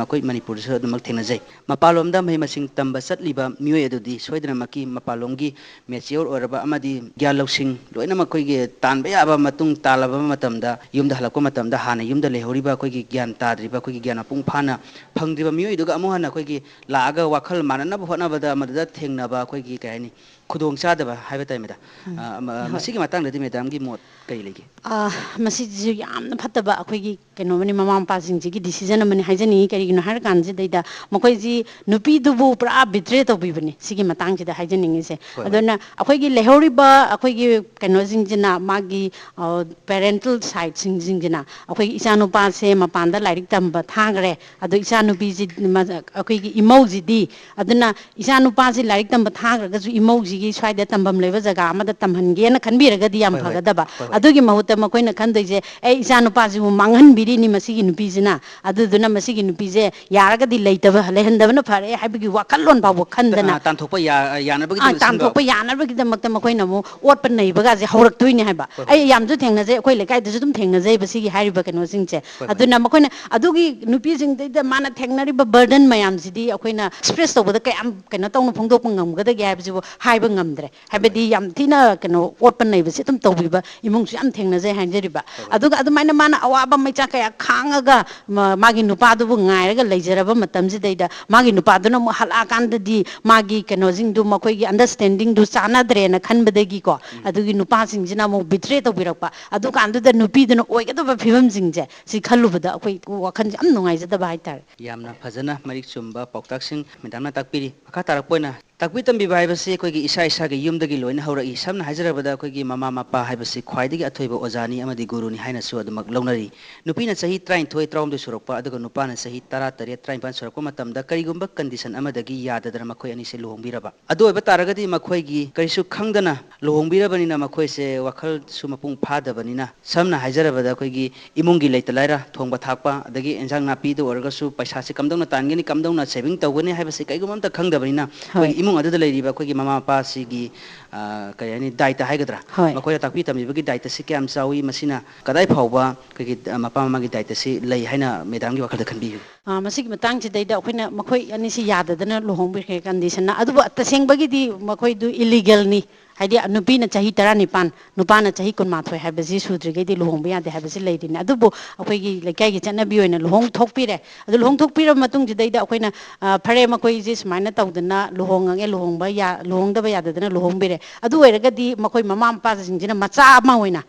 ꯑꯩꯈꯣꯏ ꯃꯅꯤꯄꯨꯔꯗꯁꯨ ꯑꯗꯨꯃꯛ ꯊꯦꯡꯅꯖꯩ꯫ ꯃꯄꯥꯟꯂꯣꯝꯗ ꯃꯍꯩ ꯃꯁꯤꯡ ꯇꯝꯕ ꯆꯠꯂꯤꯕ ꯃꯤꯑꯣꯏ ꯑꯗꯨꯗꯤ ꯁꯣꯏꯗꯅꯃꯛꯀꯤ ꯃꯄꯥꯟꯂꯣꯝꯒꯤ ꯃꯦꯆꯤꯌꯣꯔ ꯑꯣꯏꯔꯕ ꯑꯃꯗꯤ ꯒ꯭ꯌꯥꯟ ꯂꯧꯁꯤꯡ ꯂꯣꯏꯅꯃꯛ ꯑꯩꯈꯣꯏꯒꯤ ꯇꯥꯟꯕ ꯌꯥꯕ ꯃꯇꯨꯡ ꯇꯥꯜꯂꯕ ꯃꯇꯝꯗ, ꯌꯨꯝꯗ ꯍꯜꯂꯛꯄ ꯃꯇꯝꯗ ꯍꯥꯟꯅ ꯌꯨꯝꯗ ꯂꯩꯍꯧꯔꯤꯕ ꯑꯩꯈꯣꯏꯒꯤ ꯒ꯭ꯌꯥꯟ ꯇꯥꯗ꯭ꯔꯤꯕ, ꯑꯩꯈꯣꯏꯒꯤ ꯒ꯭ꯌꯥꯟ ꯃꯄꯨꯡ ꯐꯥꯅ ꯐꯪꯗ꯭ꯔꯤꯕ ꯃꯤꯑꯣꯏꯗꯨꯒ ꯑꯃꯨꯛ ꯍꯟꯅ ꯑꯩꯈꯣꯏꯒꯤ ꯂꯥꯛꯑꯒ ꯋꯥꯈꯜ ꯃꯥꯟꯅꯅꯕ ꯍꯣꯠꯅꯕꯗ ꯃꯗꯨꯗ ꯊꯦꯡꯅꯕ ꯑꯩꯈꯣꯏꯒꯤ, ꯀꯩ ꯍꯥꯏꯅꯤ, ꯈꯨꯗꯣꯡꯆꯥꯗꯕ ꯍꯥꯏꯕ ꯇꯥꯏ, ꯃꯦꯗꯥꯝ꯫ ꯎꯝ꯫ ꯑ, ꯃ-, ꯍꯣꯏ꯫ ꯃꯁꯤꯒꯤ ꯃꯇꯥꯡꯗꯗꯤ ꯃꯦꯗꯥꯝꯒꯤ ꯃꯣꯠ ꯀꯔꯤ ꯂꯩꯒꯦ? ꯑ, ꯃꯁꯤꯁꯤꯁꯨ ꯌꯥꯝꯅ ꯐꯠꯇꯕ ꯑꯩꯈꯣꯏꯒꯤ ꯀꯩꯅꯣ ꯑꯃꯅꯤ, ꯃꯃꯥ ꯃꯄꯥꯁꯤꯡꯁꯤꯒꯤ ꯗꯤꯁꯤꯖꯟ ꯑꯃꯅꯤ ꯍꯥꯏꯖꯅꯤꯡꯉꯤ꯫ ꯀꯔꯤꯒꯤꯅꯣ ꯍꯥꯏꯔꯀꯥꯟꯁꯤꯗꯩꯗ ꯃꯈꯣꯏꯁꯤ ꯅꯨꯄꯤꯗꯨꯕꯨ ꯄꯨꯔꯥ ꯕꯤꯇ꯭ꯔꯦ ꯇꯧꯕꯤꯕꯅꯤ ꯁꯤꯒꯤ ꯃꯇꯥꯡꯁꯤꯗ ꯍꯥꯏꯖꯅꯤꯡꯉꯤꯁꯦ꯫ ꯍꯣꯏ, ꯍꯣꯏ꯫ ꯑꯗꯨꯅ ꯑꯩꯈꯣꯏꯒꯤ ꯂꯩꯍꯧꯔꯤꯕ ꯑꯩꯈꯣꯏꯒꯤ ꯀꯩꯅꯣꯁꯤꯡꯁꯤꯅ, ꯃꯥꯒꯤ, ꯑ, ꯄꯦꯔꯦꯟꯇꯜ ꯁꯥꯏꯠꯁꯤꯡꯁꯤꯡꯁꯤꯅ ꯑꯩꯈꯣꯏꯒꯤ ꯏꯆꯥꯅꯨꯄꯥꯁꯦ ꯃꯄꯥꯟꯗ ꯂꯥꯏꯔꯤꯛ ꯇꯝꯕ ꯊꯥꯈ꯭ꯔꯦ, ꯑꯗꯣ ꯏꯆꯥꯅꯨꯄꯤꯁꯤ ꯃ-, ꯑꯩꯈꯣꯏꯒꯤ ꯏꯃꯧꯁꯤꯗꯤ, ꯑꯗꯨꯅ ꯏꯆꯥꯅꯨꯄꯥꯁꯤ ꯂꯥꯏꯔꯤꯛ ꯇꯝꯕ ꯊꯥꯈ꯭ꯔꯒꯁꯨ ꯏꯃꯧꯁꯤ ꯒꯤ ꯁ꯭ꯋꯥꯏꯗ ꯇꯝꯐꯝ ꯂꯩꯕ ꯖꯒꯥ ꯑꯃꯗ ꯇꯝꯍꯟꯒꯦꯅ ꯈꯟꯕꯤꯔꯒꯗꯤ ꯌꯥꯝ ꯍꯣꯏ, ꯍꯣꯏ꯫ ꯐꯒꯗꯕ꯫ ꯍꯣꯏ, ꯍꯣꯏ꯫ ꯑꯗꯨꯒꯤ ꯃꯍꯨꯠꯇ ꯃꯈꯣꯏꯅ ꯈꯟꯗꯣꯏꯁꯦ, "ꯑꯦ, ꯏꯆꯥ ꯅꯨꯄꯥꯁꯤꯕꯨ ꯃꯥꯡꯍꯟꯕꯤꯔꯤꯅꯤ ꯃꯁꯤꯒꯤ ꯅꯨꯄꯤꯁꯤꯅ, ꯑꯗꯨꯗꯨꯅ ꯃꯁꯤꯒꯤ ꯅꯨꯄꯤꯁꯦ ꯌꯥꯔꯒꯗꯤ ꯂꯩꯇꯕ, ꯂꯩꯍꯟꯗꯕꯅ ꯐꯔꯦ" ꯍꯥꯏꯕꯒꯤ ꯋꯥꯈꯜꯂꯣꯟ ꯐꯥꯎꯕ ꯈꯟꯗꯅ, ꯑ, ꯇꯥꯟꯊꯣꯛꯄ ꯌꯥ-, ꯌꯥꯅꯕꯒꯤꯗꯃꯛ ꯑꯥ, ꯁꯤꯟꯕ꯫ ꯇꯥꯟꯊꯣꯛꯄ ꯌꯥꯅꯕꯒꯤꯗꯃꯛꯇ ꯃꯈꯣꯏꯅ ꯑꯃꯨꯛ ꯑꯣꯠꯄ ꯅꯩꯕꯒꯁꯦ ꯍꯧꯔꯛꯇꯣꯏꯅꯦ ꯍꯥꯏꯕ꯫ ꯍꯣꯏ, ꯍꯣꯏ꯫ ꯑꯩ ꯌꯥꯝꯁꯨ ꯊꯦꯡꯅꯖꯩ, ꯑꯩꯈꯣꯏ ꯂꯩꯀꯥꯏꯗꯁꯨ ꯑꯗꯨꯝ ꯊꯦꯡꯅꯖꯩꯕ ꯁꯤꯒꯤ ꯍꯥꯏꯔꯤꯕ ꯀꯩꯅꯣꯁꯤꯡꯁꯦ꯫ ꯍꯣꯏ, ꯍꯣꯏ꯫ ꯑꯗꯨꯅ ꯃꯈꯣꯏꯅ ꯑꯗꯨꯒꯤ ꯅꯨꯄꯤꯁꯤꯡꯗꯩꯗ ꯃꯥꯅ ꯊꯦꯡꯅꯔꯤꯕ burden ꯃꯌꯥꯝꯁꯤꯗꯤ ꯑꯩꯈꯣꯏꯅ express ꯇꯧꯕꯗ ꯀꯌꯥꯝ ꯀꯩꯅꯣ ꯇꯧꯅ ꯐꯣꯡꯗꯣꯛꯄ ꯉꯝꯒꯗꯒꯦ ꯍꯥꯏꯕꯁꯤꯕꯨ ꯍꯥꯏꯕ ꯉꯝꯗ꯭ꯔꯦ꯫ ꯍꯣꯏ, ꯍꯥꯏꯕꯗꯤ ꯍꯣꯏ꯫ ꯌꯥꯝ ꯊꯤꯅ ꯀꯩꯅꯣ ꯑꯣꯠꯄ ꯅꯩꯕꯁꯦ ꯑꯗꯨꯝ ꯇꯧꯕꯤꯕ ꯏꯃꯨꯡꯁꯨ ꯌꯥꯝ ꯊꯦꯡꯅꯖꯩ ꯍꯥꯏꯖꯔꯤꯕ꯫ ꯍꯣꯏ, ꯍꯣꯏ꯫ ꯑꯗꯨꯒ ꯑꯗꯨꯃꯥꯏꯅ ꯃꯥꯅ ꯑꯋꯥꯕ ꯃꯩꯆꯥꯛ ꯀꯌꯥ ꯈꯥꯡꯉꯒ ꯃ-, ꯃꯥꯒꯤ ꯅꯨꯄꯥꯗꯨꯕꯨ ꯉꯥꯏꯔꯒ ꯂꯩꯖꯔꯕ ꯃꯇꯝꯁꯤꯗꯩꯗ ꯃꯥꯒꯤ ꯅꯨꯄꯥꯗꯨꯅ ꯑꯃꯨꯛ ꯍꯜꯂꯛꯑꯀꯥꯟꯗꯗꯤ ꯃꯥꯒꯤ ꯀꯩꯅꯣꯁꯤꯡꯗꯨ, ꯃꯈꯣꯏꯒꯤ understandingꯗꯨ ꯆꯥꯟꯅꯗ꯭ꯔꯦꯅ ꯈꯟꯕꯗꯒꯤꯀꯣ, ꯎꯝ꯫ ꯑꯗꯨꯒꯤ ꯅꯨꯄꯥꯁꯤꯡꯁꯤꯅ ꯑꯃꯨꯛ betray ꯇꯧꯕꯤꯔꯛꯄ꯫ ꯑꯗꯨꯀꯥꯟꯗꯨꯗ ꯅꯨꯄꯤꯗꯨꯅ ꯑꯣꯏꯒꯗꯕ ꯐꯤꯕꯝꯁꯤꯡꯁꯦ ꯁꯤ ꯈꯜꯂꯨꯕꯗ ꯑꯩꯈꯣꯏ ꯋꯥꯈꯜꯁꯦ ꯌꯥꯝ ꯅꯨꯡꯉꯥꯏꯖꯗꯕ ꯍꯥꯏꯇꯥꯔꯦ꯫ ꯌꯥꯝꯅ ꯐꯖꯅ ꯃꯔꯤꯛ ꯆꯨꯝꯕ ꯄꯥꯎꯇꯥꯛꯁꯤꯡ ꯃꯦꯗꯥꯝꯅ ꯇꯥꯛꯄꯤꯔꯤ꯫ ꯃꯈꯥ ꯇꯥꯔꯛꯄ ꯑꯣꯏꯅ ꯇꯥꯛꯄꯤ ꯇꯝꯕꯤꯕ ꯍꯥꯏꯕꯁꯤ ꯑꯩꯈꯣꯏꯒꯤ ꯏꯁꯥ ꯏꯁꯥꯒꯤ ꯌꯨꯝꯗꯒꯤ ꯂꯣꯏꯅ ꯍꯧꯔꯛꯏ꯫ ꯁꯝꯅ ꯍꯥꯏꯖꯔꯕꯗ ꯑꯩꯈꯣꯏꯒꯤ ꯃꯃꯥ ꯃꯄꯥ ꯍꯥꯏꯕꯁꯤ ꯈ꯭ꯋꯥꯏꯗꯒꯤ ꯑꯊꯣꯏꯕ ꯑꯣꯖꯥꯅꯤ ꯑꯃꯗꯤ ꯒꯨꯔꯨꯅꯤ ꯍꯥꯏꯅꯁꯨ ꯑꯗꯨꯃꯛ ꯂꯧꯅꯔꯤ꯫ ꯅꯨꯄꯤꯅ ꯆꯍꯤ ꯇꯔꯥꯅꯤꯊꯣꯏ, ꯇꯔꯥꯍꯨꯝꯗꯣꯏ ꯁꯨꯔꯛꯄ, ꯑꯗꯨꯒ ꯅꯨꯄꯥꯅ ꯆꯍꯤ ꯇꯔꯥꯇꯔꯦꯠ, ꯇꯔꯥꯅꯤꯄꯥꯟ ꯁꯨꯔꯛꯄ ꯃꯇꯝꯗ ꯀꯔꯤꯒꯨꯝꯕ condition ꯑꯃꯗꯒꯤ ꯌꯥꯗꯗꯅ ꯃꯈꯣꯏ ꯑꯅꯤꯁꯦ ꯂꯨꯍꯣꯡꯕꯤꯔꯕ꯫ ꯑꯗꯨ ꯑꯣꯏꯕ ꯇꯥꯔꯒꯗꯤ ꯃꯈꯣꯏꯒꯤ ꯀꯔꯤꯁꯨ ꯈꯪꯗꯅ ꯂꯨꯍꯣꯡꯕꯤꯔꯕꯅꯤꯅ ꯃꯈꯣꯏꯁꯦ ꯋꯥꯈꯜꯁꯨ ꯃꯄꯨꯡ ꯐꯥꯗꯕꯅꯤꯅ, ꯁꯝꯅ ꯍꯥꯏꯖꯔꯕꯗ ꯑꯩꯈꯣꯏꯒꯤ ꯏꯃꯨꯡꯒꯤ ꯂꯩꯇ ꯂꯥꯏꯔ, ꯊꯣꯡꯕ ꯊꯥꯛꯄ, ꯑꯗꯒꯤ ꯏꯟꯁꯥꯡ ꯅꯥꯄꯤꯗ ꯑꯣꯏꯔꯒꯁꯨ ꯄꯩꯁꯥꯁꯤ ꯀꯝꯗꯧꯅ ꯇꯥꯟꯒꯅꯤ, ꯀꯝꯗꯧꯅ saving ꯇꯧꯒꯅꯤ ꯍꯥꯏꯕꯁꯤ ꯀꯩꯒꯨꯝꯕ ꯑꯝꯇ ꯈꯪꯗꯕꯅꯤꯅ, ꯑꯩꯈꯣꯏꯒꯤ ꯍꯣꯏ꯫ ꯏꯃꯨꯡ ꯑꯗꯨꯗ ꯂꯩꯔꯤꯕ ꯑꯩꯈꯣꯏꯒꯤ ꯃꯃꯥ ꯃꯄꯥꯁꯤꯒꯤ, ꯑ, ꯀꯔꯤ ꯍꯥꯏꯅꯤ, ꯗꯥꯏꯇ ꯍꯥꯏꯒꯗ꯭ꯔꯥ? ꯍꯣꯏ꯫ ꯃꯈꯣꯏꯗ ꯇꯥꯛꯄꯤ ꯇꯝꯕꯤꯕꯒꯤ ꯗꯥꯏꯇꯁꯤ ꯀꯌꯥꯝ ꯆꯥꯎꯏ, ꯃꯁꯤꯅ ꯀꯗꯥꯏ ꯐꯥꯎꯕ ꯑꯩꯈꯣꯏꯒꯤ, ꯑ, ꯃꯄꯥ ꯃꯃꯥꯒꯤ ꯗꯥꯏꯇꯁꯤ ꯂꯩ ꯍꯥꯏꯅ ꯃꯦꯗꯥꯝꯒꯤ ꯋꯥꯈꯜꯗ ꯈꯟꯕꯤꯕꯒꯦ? ꯑ, ꯃꯁꯤꯒꯤ ꯃꯇꯥꯡꯁꯤꯗꯩꯗ ꯑꯩꯈꯣꯏꯅ ꯃꯈꯣꯏ ꯑꯅꯤꯁꯤ ꯌꯥꯗꯗꯅ ꯂꯨꯍꯣꯡꯕꯤꯈ꯭ꯔꯦ conditionꯅ꯫ ꯑꯗꯨꯕꯨ ꯇꯁꯦꯡꯕꯒꯤꯗꯤ ꯃꯈꯣꯏꯗꯨ illegalꯅꯤ꯫ ꯍꯥꯏꯗꯤ ꯅꯨꯄꯤꯅ ꯆꯍꯤ ꯇꯔꯥꯅꯤꯄꯥꯟ, ꯅꯨꯄꯥꯅ ꯆꯍꯤ ꯀꯨꯟꯃꯥꯊꯣꯏ ꯍꯥꯏꯕꯁꯤ ꯁꯨꯗ꯭ꯔꯤꯈꯩꯗꯤ ꯂꯨꯍꯣꯡꯕ ꯌꯥꯗꯦ ꯍꯥꯏꯕꯁꯤ ꯂꯩꯔꯤꯅꯦ꯫ ꯑꯗꯨꯕꯨ ꯑꯩꯈꯣꯏꯒꯤ ꯂꯩꯀꯥꯏꯒꯤ ꯆꯠꯅꯕꯤ ꯑꯣꯏꯅ ꯂꯨꯍꯣꯡ ꯊꯣꯛꯄꯤꯔꯦ꯫ ꯑꯗꯨ ꯂꯨꯍꯣꯡ ꯊꯣꯛꯄꯤꯔꯕ ꯃꯇꯨꯡꯁꯤꯗꯩꯗ ꯑꯩꯈꯣꯏꯅ, ꯑ, ꯐꯔꯦ, ꯃꯈꯣꯏꯁꯦ ꯁꯨꯃꯥꯏꯅ ꯇꯧꯗꯅ ꯂꯨꯍꯣꯡꯉꯒꯦ, ꯂꯨꯍꯣꯡꯕ ꯌꯥ-, ꯂꯨꯍꯣꯡꯗꯕ ꯌꯥꯗꯗꯅ ꯂꯨꯍꯣꯡꯕꯤꯔꯦ꯫ ꯑꯗꯨ ꯑꯣꯏꯔꯒꯗꯤ ꯃꯈꯣꯏ ꯃꯃꯥ ꯃꯄꯥꯁꯤꯡꯁꯤꯅ ꯃꯆꯥ ꯑꯃ ꯑꯣꯏꯅ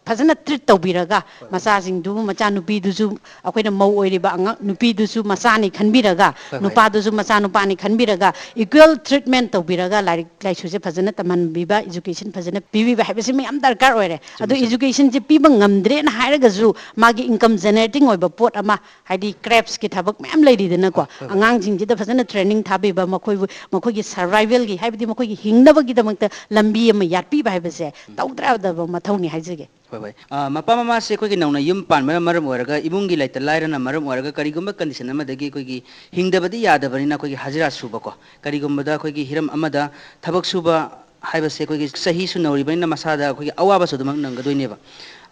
ꯐꯖꯅ ꯇ꯭ꯔꯤꯠ ꯇꯧꯕꯤꯔꯒ, ꯃꯆꯥꯁꯤꯡꯗꯨ, ꯃꯆꯥꯅꯨꯄꯤꯗꯨꯁꯨ, ꯑꯩꯈꯣꯏꯅ ꯃꯧ ꯑꯣꯏꯔꯤꯕ ꯑꯉꯥꯡ ꯅꯨꯄꯤꯗꯨꯁꯨ ꯃꯆꯥꯅꯤ ꯈꯟꯕꯤꯔꯒ, ꯍꯣꯏ, ꯍꯣꯏ꯫ ꯅꯨꯄꯥꯗꯨꯁꯨ ꯃꯆꯥꯅꯨꯄꯥꯅꯤ ꯈꯟꯕꯤꯔꯒ, ꯏꯀ꯭ꯋꯦꯜ ꯇ꯭ꯔꯤꯠꯃꯦꯟ ꯇꯧꯕꯤꯔꯒ ꯂꯥꯏꯔꯤꯛ ꯂꯥꯏꯁꯨꯁꯦ ꯐꯖꯅ ꯇꯝꯍꯟꯕꯤꯕ, ꯏꯖꯨꯀꯦꯁꯟ ꯐꯖꯅ ꯄꯤꯕꯤꯕ ꯍꯥꯏꯕꯁꯤ ꯃꯌꯥꯝ ꯗꯔꯀꯥꯔ ꯑꯣꯏꯔꯦ꯫ ꯑꯗꯨ ꯆꯨꯝꯃꯤ, ꯆꯨꯝꯃꯤ꯫ ꯏꯖꯨꯀꯦꯁꯟꯁꯦ ꯄꯤꯕ ꯉꯝꯗ꯭ꯔꯦꯅ ꯍꯥꯏꯔꯒꯁꯨ, ꯃꯥꯒꯤ ꯏꯟꯀꯝ ꯖꯦꯅꯦꯔꯦꯇꯤꯡ ꯑꯣꯏꯕ ꯄꯣꯠ ꯑꯃ, ꯍꯥꯏꯗꯤ ꯀ꯭ꯔꯦꯞꯁꯀꯤ ꯊꯕꯛ ꯃꯌꯥꯝ ꯂꯩꯔꯤꯗꯅꯀꯣ꯫ ꯍꯣꯏ, ꯍꯣꯏ, ꯍꯣꯏ꯫ ꯑꯉꯥꯡꯁꯤꯡꯁꯤꯗ ꯐꯖꯅ ꯇ꯭ꯔꯦꯅꯤꯡ ꯊꯥꯕꯤꯕ, ꯃꯈꯣꯏꯕꯨ, ꯃꯈꯣꯏꯒꯤ ꯁꯔꯚꯥꯏꯚꯦꯜꯒꯤ, ꯍꯥꯏꯕꯗꯤ ꯃꯈꯣꯏꯒꯤ ꯍꯤꯡꯅꯕꯒꯤꯗꯃꯛꯇ ꯂꯝꯕꯤ ꯑꯃ ꯌꯥꯠꯄꯤꯕ ꯍꯥꯏꯕꯁꯦ ꯎꯝ꯫ ꯇꯧꯗ꯭ꯔꯥ ꯌꯥꯗꯕ ꯃꯊꯧꯅꯤ ꯍꯥꯏꯖꯒꯦ꯫ ꯍꯣꯏ, ꯍꯣꯏ꯫ ꯑ, ꯃꯄꯥ ꯃꯃꯥꯁꯦ ꯑꯩꯈꯣꯏꯒꯤ ꯅꯧꯅ ꯌꯨꯝ ꯄꯥꯟꯕꯅ ꯃꯔꯝ ꯑꯣꯏꯔꯒ, ꯏꯃꯨꯡꯒꯤ ꯂꯩꯇ ꯂꯥꯏꯔꯅ ꯃꯔꯝ ꯑꯣꯏꯔꯒ, ꯀꯔꯤꯒꯨꯝꯕ ꯀꯟꯗꯤꯁꯟ ꯑꯃꯗꯒꯤ ꯑꯩꯈꯣꯏꯒꯤ ꯍꯤꯡꯗꯕꯗꯤ ꯌꯥꯗꯕꯅꯤꯅ, ꯑꯩꯈꯣꯏꯒꯤ ꯍꯖꯤꯔꯥ ꯁꯨꯕꯀꯣ, ꯀꯔꯤꯒꯨꯝꯕꯗ ꯑꯩꯈꯣꯏꯒꯤ ꯍꯤꯔꯝ ꯑꯃꯗ ꯊꯕꯛ ꯁꯨꯕ ꯍꯥꯏꯕꯁꯦ ꯑꯩꯈꯣꯏꯒꯤ ꯆꯍꯤꯁꯨ ꯅꯧꯔꯤꯕꯅꯤꯅ ꯃꯁꯥꯗ ꯑꯩꯈꯣꯏꯒꯤ ꯑꯋꯥꯕꯁꯨ ꯑꯗꯨꯃꯛ ꯅꯪꯒꯗꯣꯏꯅꯦꯕ꯫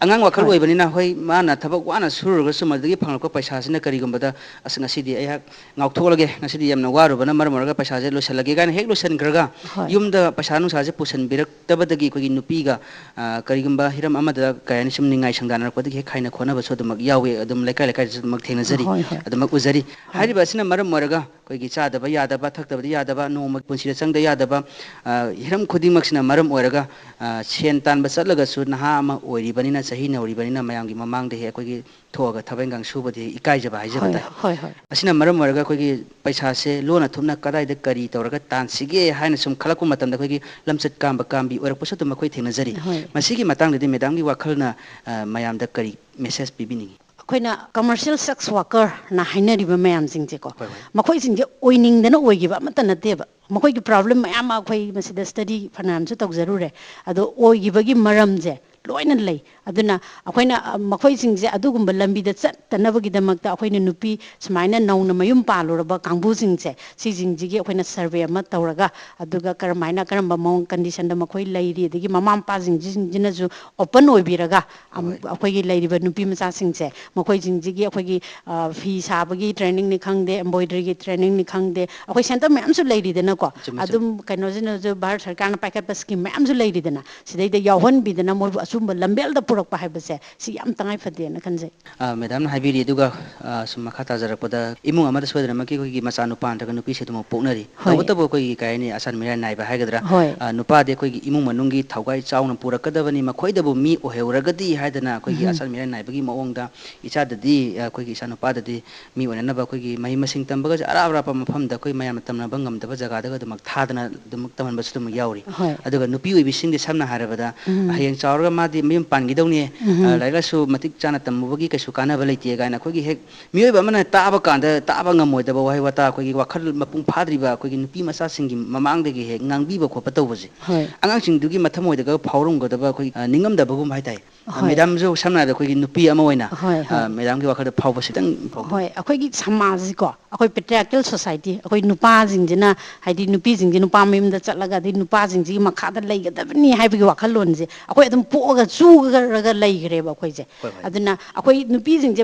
ꯑꯉꯥꯡ ꯋꯥꯈꯜ ꯍꯣꯏ꯫ ꯑꯣꯏꯕꯅꯤꯅ, ꯍꯣꯏ, ꯃꯥꯅ ꯊꯕꯛ ꯋꯥꯅ ꯁꯨꯔꯨꯔꯒꯁꯨ ꯃꯗꯨꯗꯒꯤ ꯐꯪꯂꯛꯄ ꯄꯩꯁꯥꯁꯤꯅ ꯀꯔꯤꯒꯨꯝꯕꯗ, "ꯑꯁ, ꯉꯁꯤꯗꯤ ꯑꯩꯍꯥꯛ ꯉꯥꯎꯊꯣꯛꯂꯒꯦ, ꯉꯁꯤꯗꯤ ꯌꯥꯝꯅ ꯋꯥꯔꯨꯕꯅ ꯃꯔꯝ ꯑꯣꯏꯔꯒ ꯄꯩꯁꯥꯁꯦ ꯂꯣꯏꯁꯤꯜꯂꯒꯦ" ꯀꯥꯏꯅ ꯍꯦꯛ ꯂꯣꯏꯁꯤꯟꯈ꯭ꯔꯒ, ꯍꯣꯏ꯫ ꯌꯨꯝꯗ ꯄꯩꯁꯥ ꯅꯨꯡꯁꯥꯁꯦ ꯄꯨꯁꯤꯟꯕꯤꯔꯛꯇꯕꯗꯒꯤ ꯑꯩꯈꯣꯏꯒꯤ ꯅꯨꯄꯤꯒ, ꯑ, ꯀꯔꯤꯒꯨꯝꯕ ꯍꯤꯔꯝ ꯑꯃꯗ, ꯀꯩ ꯍꯥꯏꯅꯤ, ꯁꯨꯝ ꯅꯤꯡꯉꯥꯏ ꯁꯪꯗꯥꯅꯔꯛꯄꯗꯒꯤ ꯍꯦꯛ ꯈꯥꯏꯅ ꯈꯣꯠꯅꯕꯁꯨ ꯑꯗꯨꯃꯛ ꯌꯥꯎꯋꯤ, ꯑꯗꯨꯝ ꯂꯩꯀꯥꯏ ꯂꯩꯀꯥꯏꯗꯁꯨ ꯑꯗꯨꯃꯛ ꯊꯦꯡꯅꯖꯔꯤ꯫ ꯍꯣꯏ, ꯍꯣꯏ꯫ ꯑꯗꯨꯃꯛ ꯎꯖꯔꯤ꯫ ꯍꯣꯏ꯫ ꯍꯥꯏꯔꯤꯕ ꯑꯁꯤꯅ ꯃꯔꯝ ꯑꯣꯏꯔꯒ ꯑꯩꯈꯣꯏꯒꯤ ꯆꯥꯗꯕ ꯌꯥꯗꯕ, ꯊꯛꯇꯕꯗꯤ ꯌꯥꯗꯕ, ꯅꯣꯡꯃꯒꯤ ꯄꯨꯟꯁꯤꯗ ꯆꯪꯗ ꯌꯥꯗꯕ, ꯑ, ꯍꯤꯔꯝ ꯈꯨꯗꯤꯡꯃꯛꯁꯤꯅ ꯃꯔꯝ ꯑꯣꯏꯔꯒ, ꯑ, ꯁꯦꯟ ꯇꯥꯟꯕ ꯆꯠꯂꯒꯁꯨ ꯅꯍꯥ ꯑꯃ ꯑꯣꯏꯔꯤꯕꯅꯤꯅ, ꯆꯍꯤ ꯅꯧꯔꯤꯕꯅꯤꯅ, ꯃꯌꯥꯝꯒꯤ ꯃꯃꯥꯡꯗ ꯍꯦꯛ ꯑꯩꯈꯣꯏꯒꯤ ꯊꯣꯛꯑꯒ ꯊꯕꯛ ꯏꯪꯈꯥꯡ ꯁꯨꯕꯗꯤ ꯏꯀꯥꯏꯖꯕ ꯍꯥꯏꯖꯕ ꯍꯣꯏ, ꯇꯥꯏ꯫ ꯍꯣꯏ, ꯍꯣꯏ꯫ ꯑꯁꯤꯅ ꯃꯔꯝ ꯑꯣꯏꯔꯒ ꯑꯩꯈꯣꯏꯒꯤ ꯄꯩꯁꯥꯁꯦ ꯂꯣꯟꯅ ꯊꯨꯞꯅ ꯀꯗꯥꯏꯗ ꯀꯔꯤ ꯇꯧꯔꯒ ꯇꯥꯟꯁꯤꯒꯦ ꯍꯥꯏꯅ ꯁꯨꯝ ꯈꯜꯂꯛꯄ ꯃꯇꯝꯗ, ꯑꯩꯈꯣꯏꯒꯤ ꯂꯝꯆꯠ ꯀꯥꯝꯕ ꯀꯥꯝꯕꯤ ꯑꯣꯏꯔꯛꯄꯁꯨ ꯑꯗꯨꯝ ꯑꯩꯈꯣꯏ ꯊꯦꯡꯅꯖꯔꯤ꯫ ꯍꯣꯏ꯫ ꯃꯁꯤꯒꯤ ꯃꯇꯥꯡꯗꯗꯤ ꯃꯦꯗꯥꯝꯒꯤ ꯋꯥꯈꯜꯅ, ꯑ, ꯃꯌꯥꯝꯗ ꯀꯔꯤ ꯃꯦꯁꯦꯖ ꯄꯤꯕꯤꯅꯤꯡꯉꯤ? ꯑꯩꯈꯣꯏꯅ ꯀꯃꯔꯁꯤꯌꯦꯜ ꯁꯦꯛꯁ ꯋꯥꯔꯀꯔꯅ ꯍꯥꯏꯅꯔꯤꯕ ꯃꯌꯥꯝꯁꯤꯡꯁꯦꯀꯣ, ꯍꯣꯏ, ꯍꯣꯏ꯫ ꯃꯈꯣꯏꯁꯤꯡꯁꯦ ꯑꯣꯏꯅꯤꯡꯗꯅ ꯑꯣꯏꯈꯤꯕ ꯑꯃꯠꯇ ꯅꯠꯇꯦꯕ꯫ ꯃꯈꯣꯏꯒꯤ ꯄ꯭ꯔꯣꯕ꯭ꯂꯦꯝ ꯃꯌꯥꯝ ꯑꯃ ꯑꯩꯈꯣꯏ ꯃꯁꯤꯗ ꯁ꯭ꯇꯗꯤ ꯐꯅꯌꯥꯝꯁꯨ ꯇꯧꯖꯔꯨꯔꯦ꯫ ꯑꯗꯣ ꯑꯣꯏꯈꯤꯕꯒꯤ ꯃꯔꯝꯁꯦ ꯂꯣꯏꯅ ꯂꯩ꯫ ꯑꯗꯨꯅ ꯑꯩꯈꯣꯏꯅ, ꯑ, ꯃꯈꯣꯏꯁꯤꯡꯁꯦ ꯑꯗꯨꯒꯨꯝꯕ ꯂꯝꯕꯤꯗ ꯆꯠꯇꯅꯕꯒꯤꯗꯃꯛꯇ ꯑꯩꯈꯣꯏꯅ ꯅꯨꯄꯤ ꯁꯨꯃꯥꯏꯅ ꯅꯧꯅ ꯃꯌꯨꯝ ꯄꯥꯜꯂꯨꯔꯕ ꯀꯥꯡꯕꯨꯁꯤꯡꯁꯦ, ꯁꯤꯁꯤꯡꯁꯤꯒꯤ ꯑꯩꯈꯣꯏꯅ ꯁꯔꯚꯦ ꯑꯃ ꯇꯧꯔꯒ, ꯑꯗꯨꯒ ꯀꯔꯝꯍꯥꯏꯅ, ꯀꯔꯝꯕ ꯃꯑꯣꯡ ꯀꯟꯗꯤꯁꯟꯗ ꯃꯈꯣꯏ ꯂꯩꯔꯤ, ꯑꯗꯒꯤ ꯃꯃꯥ ꯃꯄꯥꯁꯤꯡꯁꯤꯅꯁꯨ ꯑꯣꯄꯟ ꯑꯣꯏꯕꯤꯔꯒ, ꯑꯝ, ꯍꯣꯏ꯫ ꯑꯩꯈꯣꯏꯒꯤ ꯂꯩꯔꯤꯕ ꯅꯨꯄꯤ ꯃꯆꯥꯁꯤꯡꯁꯦ, ꯃꯈꯣꯏꯁꯤꯡꯁꯤꯒꯤ ꯑꯩꯈꯣꯏꯒꯤ, ꯑ, ꯐꯤ ꯁꯥꯕꯒꯤ ꯇ꯭ꯔꯦꯅꯤꯡꯅꯤ ꯈꯪꯗꯦ, ꯑꯦꯝꯕ꯭ꯔꯣꯏꯗꯔꯤꯒꯤ ꯇ꯭ꯔꯦꯅꯤꯡꯅꯤ ꯈꯪꯗꯦ, ꯑꯩꯈꯣꯏ ꯁꯦꯟꯇꯔ ꯃꯌꯥꯝꯁꯨ ꯂꯩꯔꯤꯗꯅꯀꯣ꯫ ꯆꯨꯝꯃꯤ, ꯆꯨꯝꯃꯤ꯫ ꯑꯗꯨꯝ ꯀꯩꯅꯣꯁꯤꯅꯁꯨ, ꯚꯥꯔꯠ ꯁꯔꯀꯥꯔꯅ ꯄꯥꯏꯈꯠꯄ ꯁ꯭ꯀꯤꯝ ꯃꯌꯥꯝꯁꯨ ꯂꯩꯔꯤꯗꯅ, ꯁꯤꯗꯩꯗ ꯌꯥꯎꯍꯟꯕꯤꯗꯅ ꯃꯣꯏꯕꯨ ꯑꯗꯨꯝꯕ ꯂꯝꯕꯦꯜꯗ ꯄꯨꯔꯛꯄ ꯍꯥꯏꯕꯁꯦ ꯁꯤ ꯌꯥꯝ ꯇꯉꯥꯏ ꯐꯗꯦꯅ ꯈꯟꯖꯩ꯫ ꯑ, ꯃꯦꯗꯥꯝꯅ ꯍꯥꯏꯕꯤꯔꯤ, ꯑꯗꯨꯒ, ꯑ, ꯁꯨꯝ ꯃꯈꯥ ꯇꯥꯖꯔꯛꯄꯗ, ꯏꯃꯨꯡ ꯑꯃꯗ ꯁꯣꯏꯗꯅꯃꯛꯀꯤ ꯑꯩꯈꯣꯏꯒꯤ ꯃꯆꯥꯅꯨꯄꯥ ꯅꯠꯇ꯭ꯔꯒ ꯅꯨꯄꯤꯁꯦ ꯑꯗꯨꯃꯛ ꯄꯣꯛꯅꯔꯤ꯫ ꯍꯣꯏ꯫ ꯇꯧꯕꯇꯕꯨ ꯑꯩꯈꯣꯏꯒꯤ, ꯀꯩ ꯍꯥꯏꯅꯤ, ꯑꯁꯥꯟ ꯃꯤꯔꯥꯏ ꯅꯥꯏꯕ ꯍꯥꯏꯒꯗ꯭ꯔꯥ, ꯍꯣꯏ꯫ ꯑ, ꯅꯨꯄꯥꯗꯤ ꯑꯩꯈꯣꯏꯒꯤ ꯏꯃꯨꯡ ꯃꯅꯨꯡꯒꯤ ꯊꯧꯒꯥꯏ ꯆꯥꯎꯅ ꯄꯨꯔꯛꯀꯗꯕꯅꯤ, ꯃꯈꯣꯏꯗꯕꯨ ꯃꯤ ꯑꯣꯏꯍꯧꯔꯒꯗꯤ ꯍꯥꯏꯗꯅ ꯑꯩꯈꯣꯏꯒꯤ ꯎꯝ꯫ ꯑꯁꯥꯟ ꯃꯤꯔꯥꯏ ꯅꯥꯏꯕꯒꯤ ꯃꯑꯣꯡꯗ ꯏꯆꯥꯗꯗꯤ, ꯑ, ꯑꯩꯈꯣꯏꯒꯤ ꯏꯆꯥꯅꯨꯄꯥꯗꯗꯤ ꯃꯤ ꯑꯣꯏꯅꯅꯕ ꯑꯩꯈꯣꯏꯒꯤ ꯃꯍꯩ ꯃꯁꯤꯡ ꯇꯝꯕꯒꯁꯦ ꯑꯔꯥꯞ ꯑꯔꯥꯞꯄ ꯃꯐꯝꯗ ꯑꯩꯈꯣꯏ ꯃꯌꯥꯝꯅ ꯇꯝꯅꯕ ꯉꯝꯗꯕ ꯖꯒꯥꯗꯒ ꯑꯗꯨꯃꯛ ꯊꯥꯗꯅ ꯑꯗꯨꯃꯛ ꯇꯝꯍꯟꯕꯁꯨ ꯑꯗꯨꯃꯛ ꯌꯥꯎꯔꯤ꯫ ꯍꯣꯏ꯫ ꯑꯗꯨꯒ ꯅꯨꯄꯤ ꯑꯣꯏꯕꯤꯁꯤꯡꯗꯤ ꯁꯝꯅ ꯍꯥꯏꯔꯕꯗ ꯎꯝ꯫ ꯍꯌꯦꯡ ꯆꯥꯎꯔꯒ ꯃꯥꯗꯤ ꯃꯌꯨꯝ ꯄꯥꯟꯈꯤꯗꯧꯅꯤ, ꯎꯝ꯫ ꯑ, ꯂꯥꯏꯔꯤꯛ ꯂꯥꯏꯁꯨ ꯃꯇꯤꯛ ꯆꯥꯅ ꯇꯝꯃꯨꯕꯒꯤ ꯀꯩꯁꯨ ꯀꯥꯟꯅꯕ ꯂꯩꯇꯦ ꯀꯥꯏꯅ ꯑꯩꯈꯣꯏꯒꯤ ꯍꯦꯛ ꯃꯤꯑꯣꯏꯕ ꯑꯃꯅ ꯇꯥꯕ ꯀꯥꯟꯗ ꯇꯥꯕ ꯉꯝꯃꯣꯏꯗꯕ ꯋꯥꯍꯩ ꯋꯥꯇꯥ, ꯑꯩꯈꯣꯏꯒꯤ ꯋꯥꯈꯜ ꯃꯄꯨꯡ ꯐꯥꯗ꯭ꯔꯤꯕ ꯑꯩꯈꯣꯏꯒꯤ ꯅꯨꯄꯤ ꯃꯆꯥꯁꯤꯡꯒꯤ ꯃꯃꯥꯡꯗꯒꯤ ꯍꯦꯛ ꯉꯥꯡꯕꯤꯕ ꯈꯣꯠꯄ ꯇꯧꯕꯁꯦ, ꯍꯣꯏ꯫ ꯑꯉꯥꯡꯁꯤꯡꯗꯨꯒꯤ ꯃꯊꯃꯣꯏꯗꯒ ꯐꯥꯎꯔꯝꯒꯗꯕ ꯑꯩꯈꯣꯏ, ꯑ, ꯅꯤꯡꯉꯝꯗꯕꯒꯨꯝꯕ ꯍꯥꯏꯇꯥꯔꯦ꯫ ꯍꯣꯏ꯫ ꯃꯦꯗꯥꯝꯁꯨ ꯁꯝꯅ ꯍꯥꯏꯔꯕꯗ ꯑꯩꯈꯣꯏꯒꯤ ꯅꯨꯄꯤ ꯑꯃ ꯑꯣꯏꯅ, ꯍꯣꯏ, ꯍꯣꯏ꯫ ꯑ, ꯃꯦꯗꯥꯝꯒꯤ ꯋꯥꯈꯜꯗ ꯐꯥꯎꯕꯁꯤ ꯈꯤꯇꯪ ꯐꯥꯎꯕꯤꯌꯨ꯫ ꯍꯣꯏ, ꯑꯩꯈꯣꯏꯒꯤ ꯁꯃꯥꯖꯁꯤꯀꯣ, ꯑꯩꯈꯣꯏ patriarchal society, ꯑꯩꯈꯣꯏ ꯅꯨꯄꯥꯁꯤꯡꯁꯤꯅ, ꯍꯥꯏꯗꯤ ꯅꯨꯄꯤꯁꯤꯡꯁꯤ ꯅꯨꯄꯥ ꯃꯌꯨꯝꯗ ꯆꯠꯂꯒ, ꯑꯗꯩ ꯅꯨꯄꯥꯁꯤꯡꯁꯤꯒꯤ ꯃꯈꯥꯗ ꯂꯩꯒꯗꯕꯅꯤ ꯍꯥꯏꯕꯒꯤ ꯋꯥꯈꯜꯂꯣꯟꯁꯦ ꯑꯩꯈꯣꯏ ꯑꯗꯨꯝ ꯄꯣꯛꯑꯒ ꯆꯨꯔꯒ ꯂꯩꯈ꯭ꯔꯦꯕ ꯑꯩꯈꯣꯏꯁꯦ꯫ ꯍꯣꯏ, ꯍꯣꯏ꯫ ꯑꯗꯨꯅ ꯑꯩꯈꯣꯏ ꯅꯨꯄꯤꯁꯤꯡꯁꯦ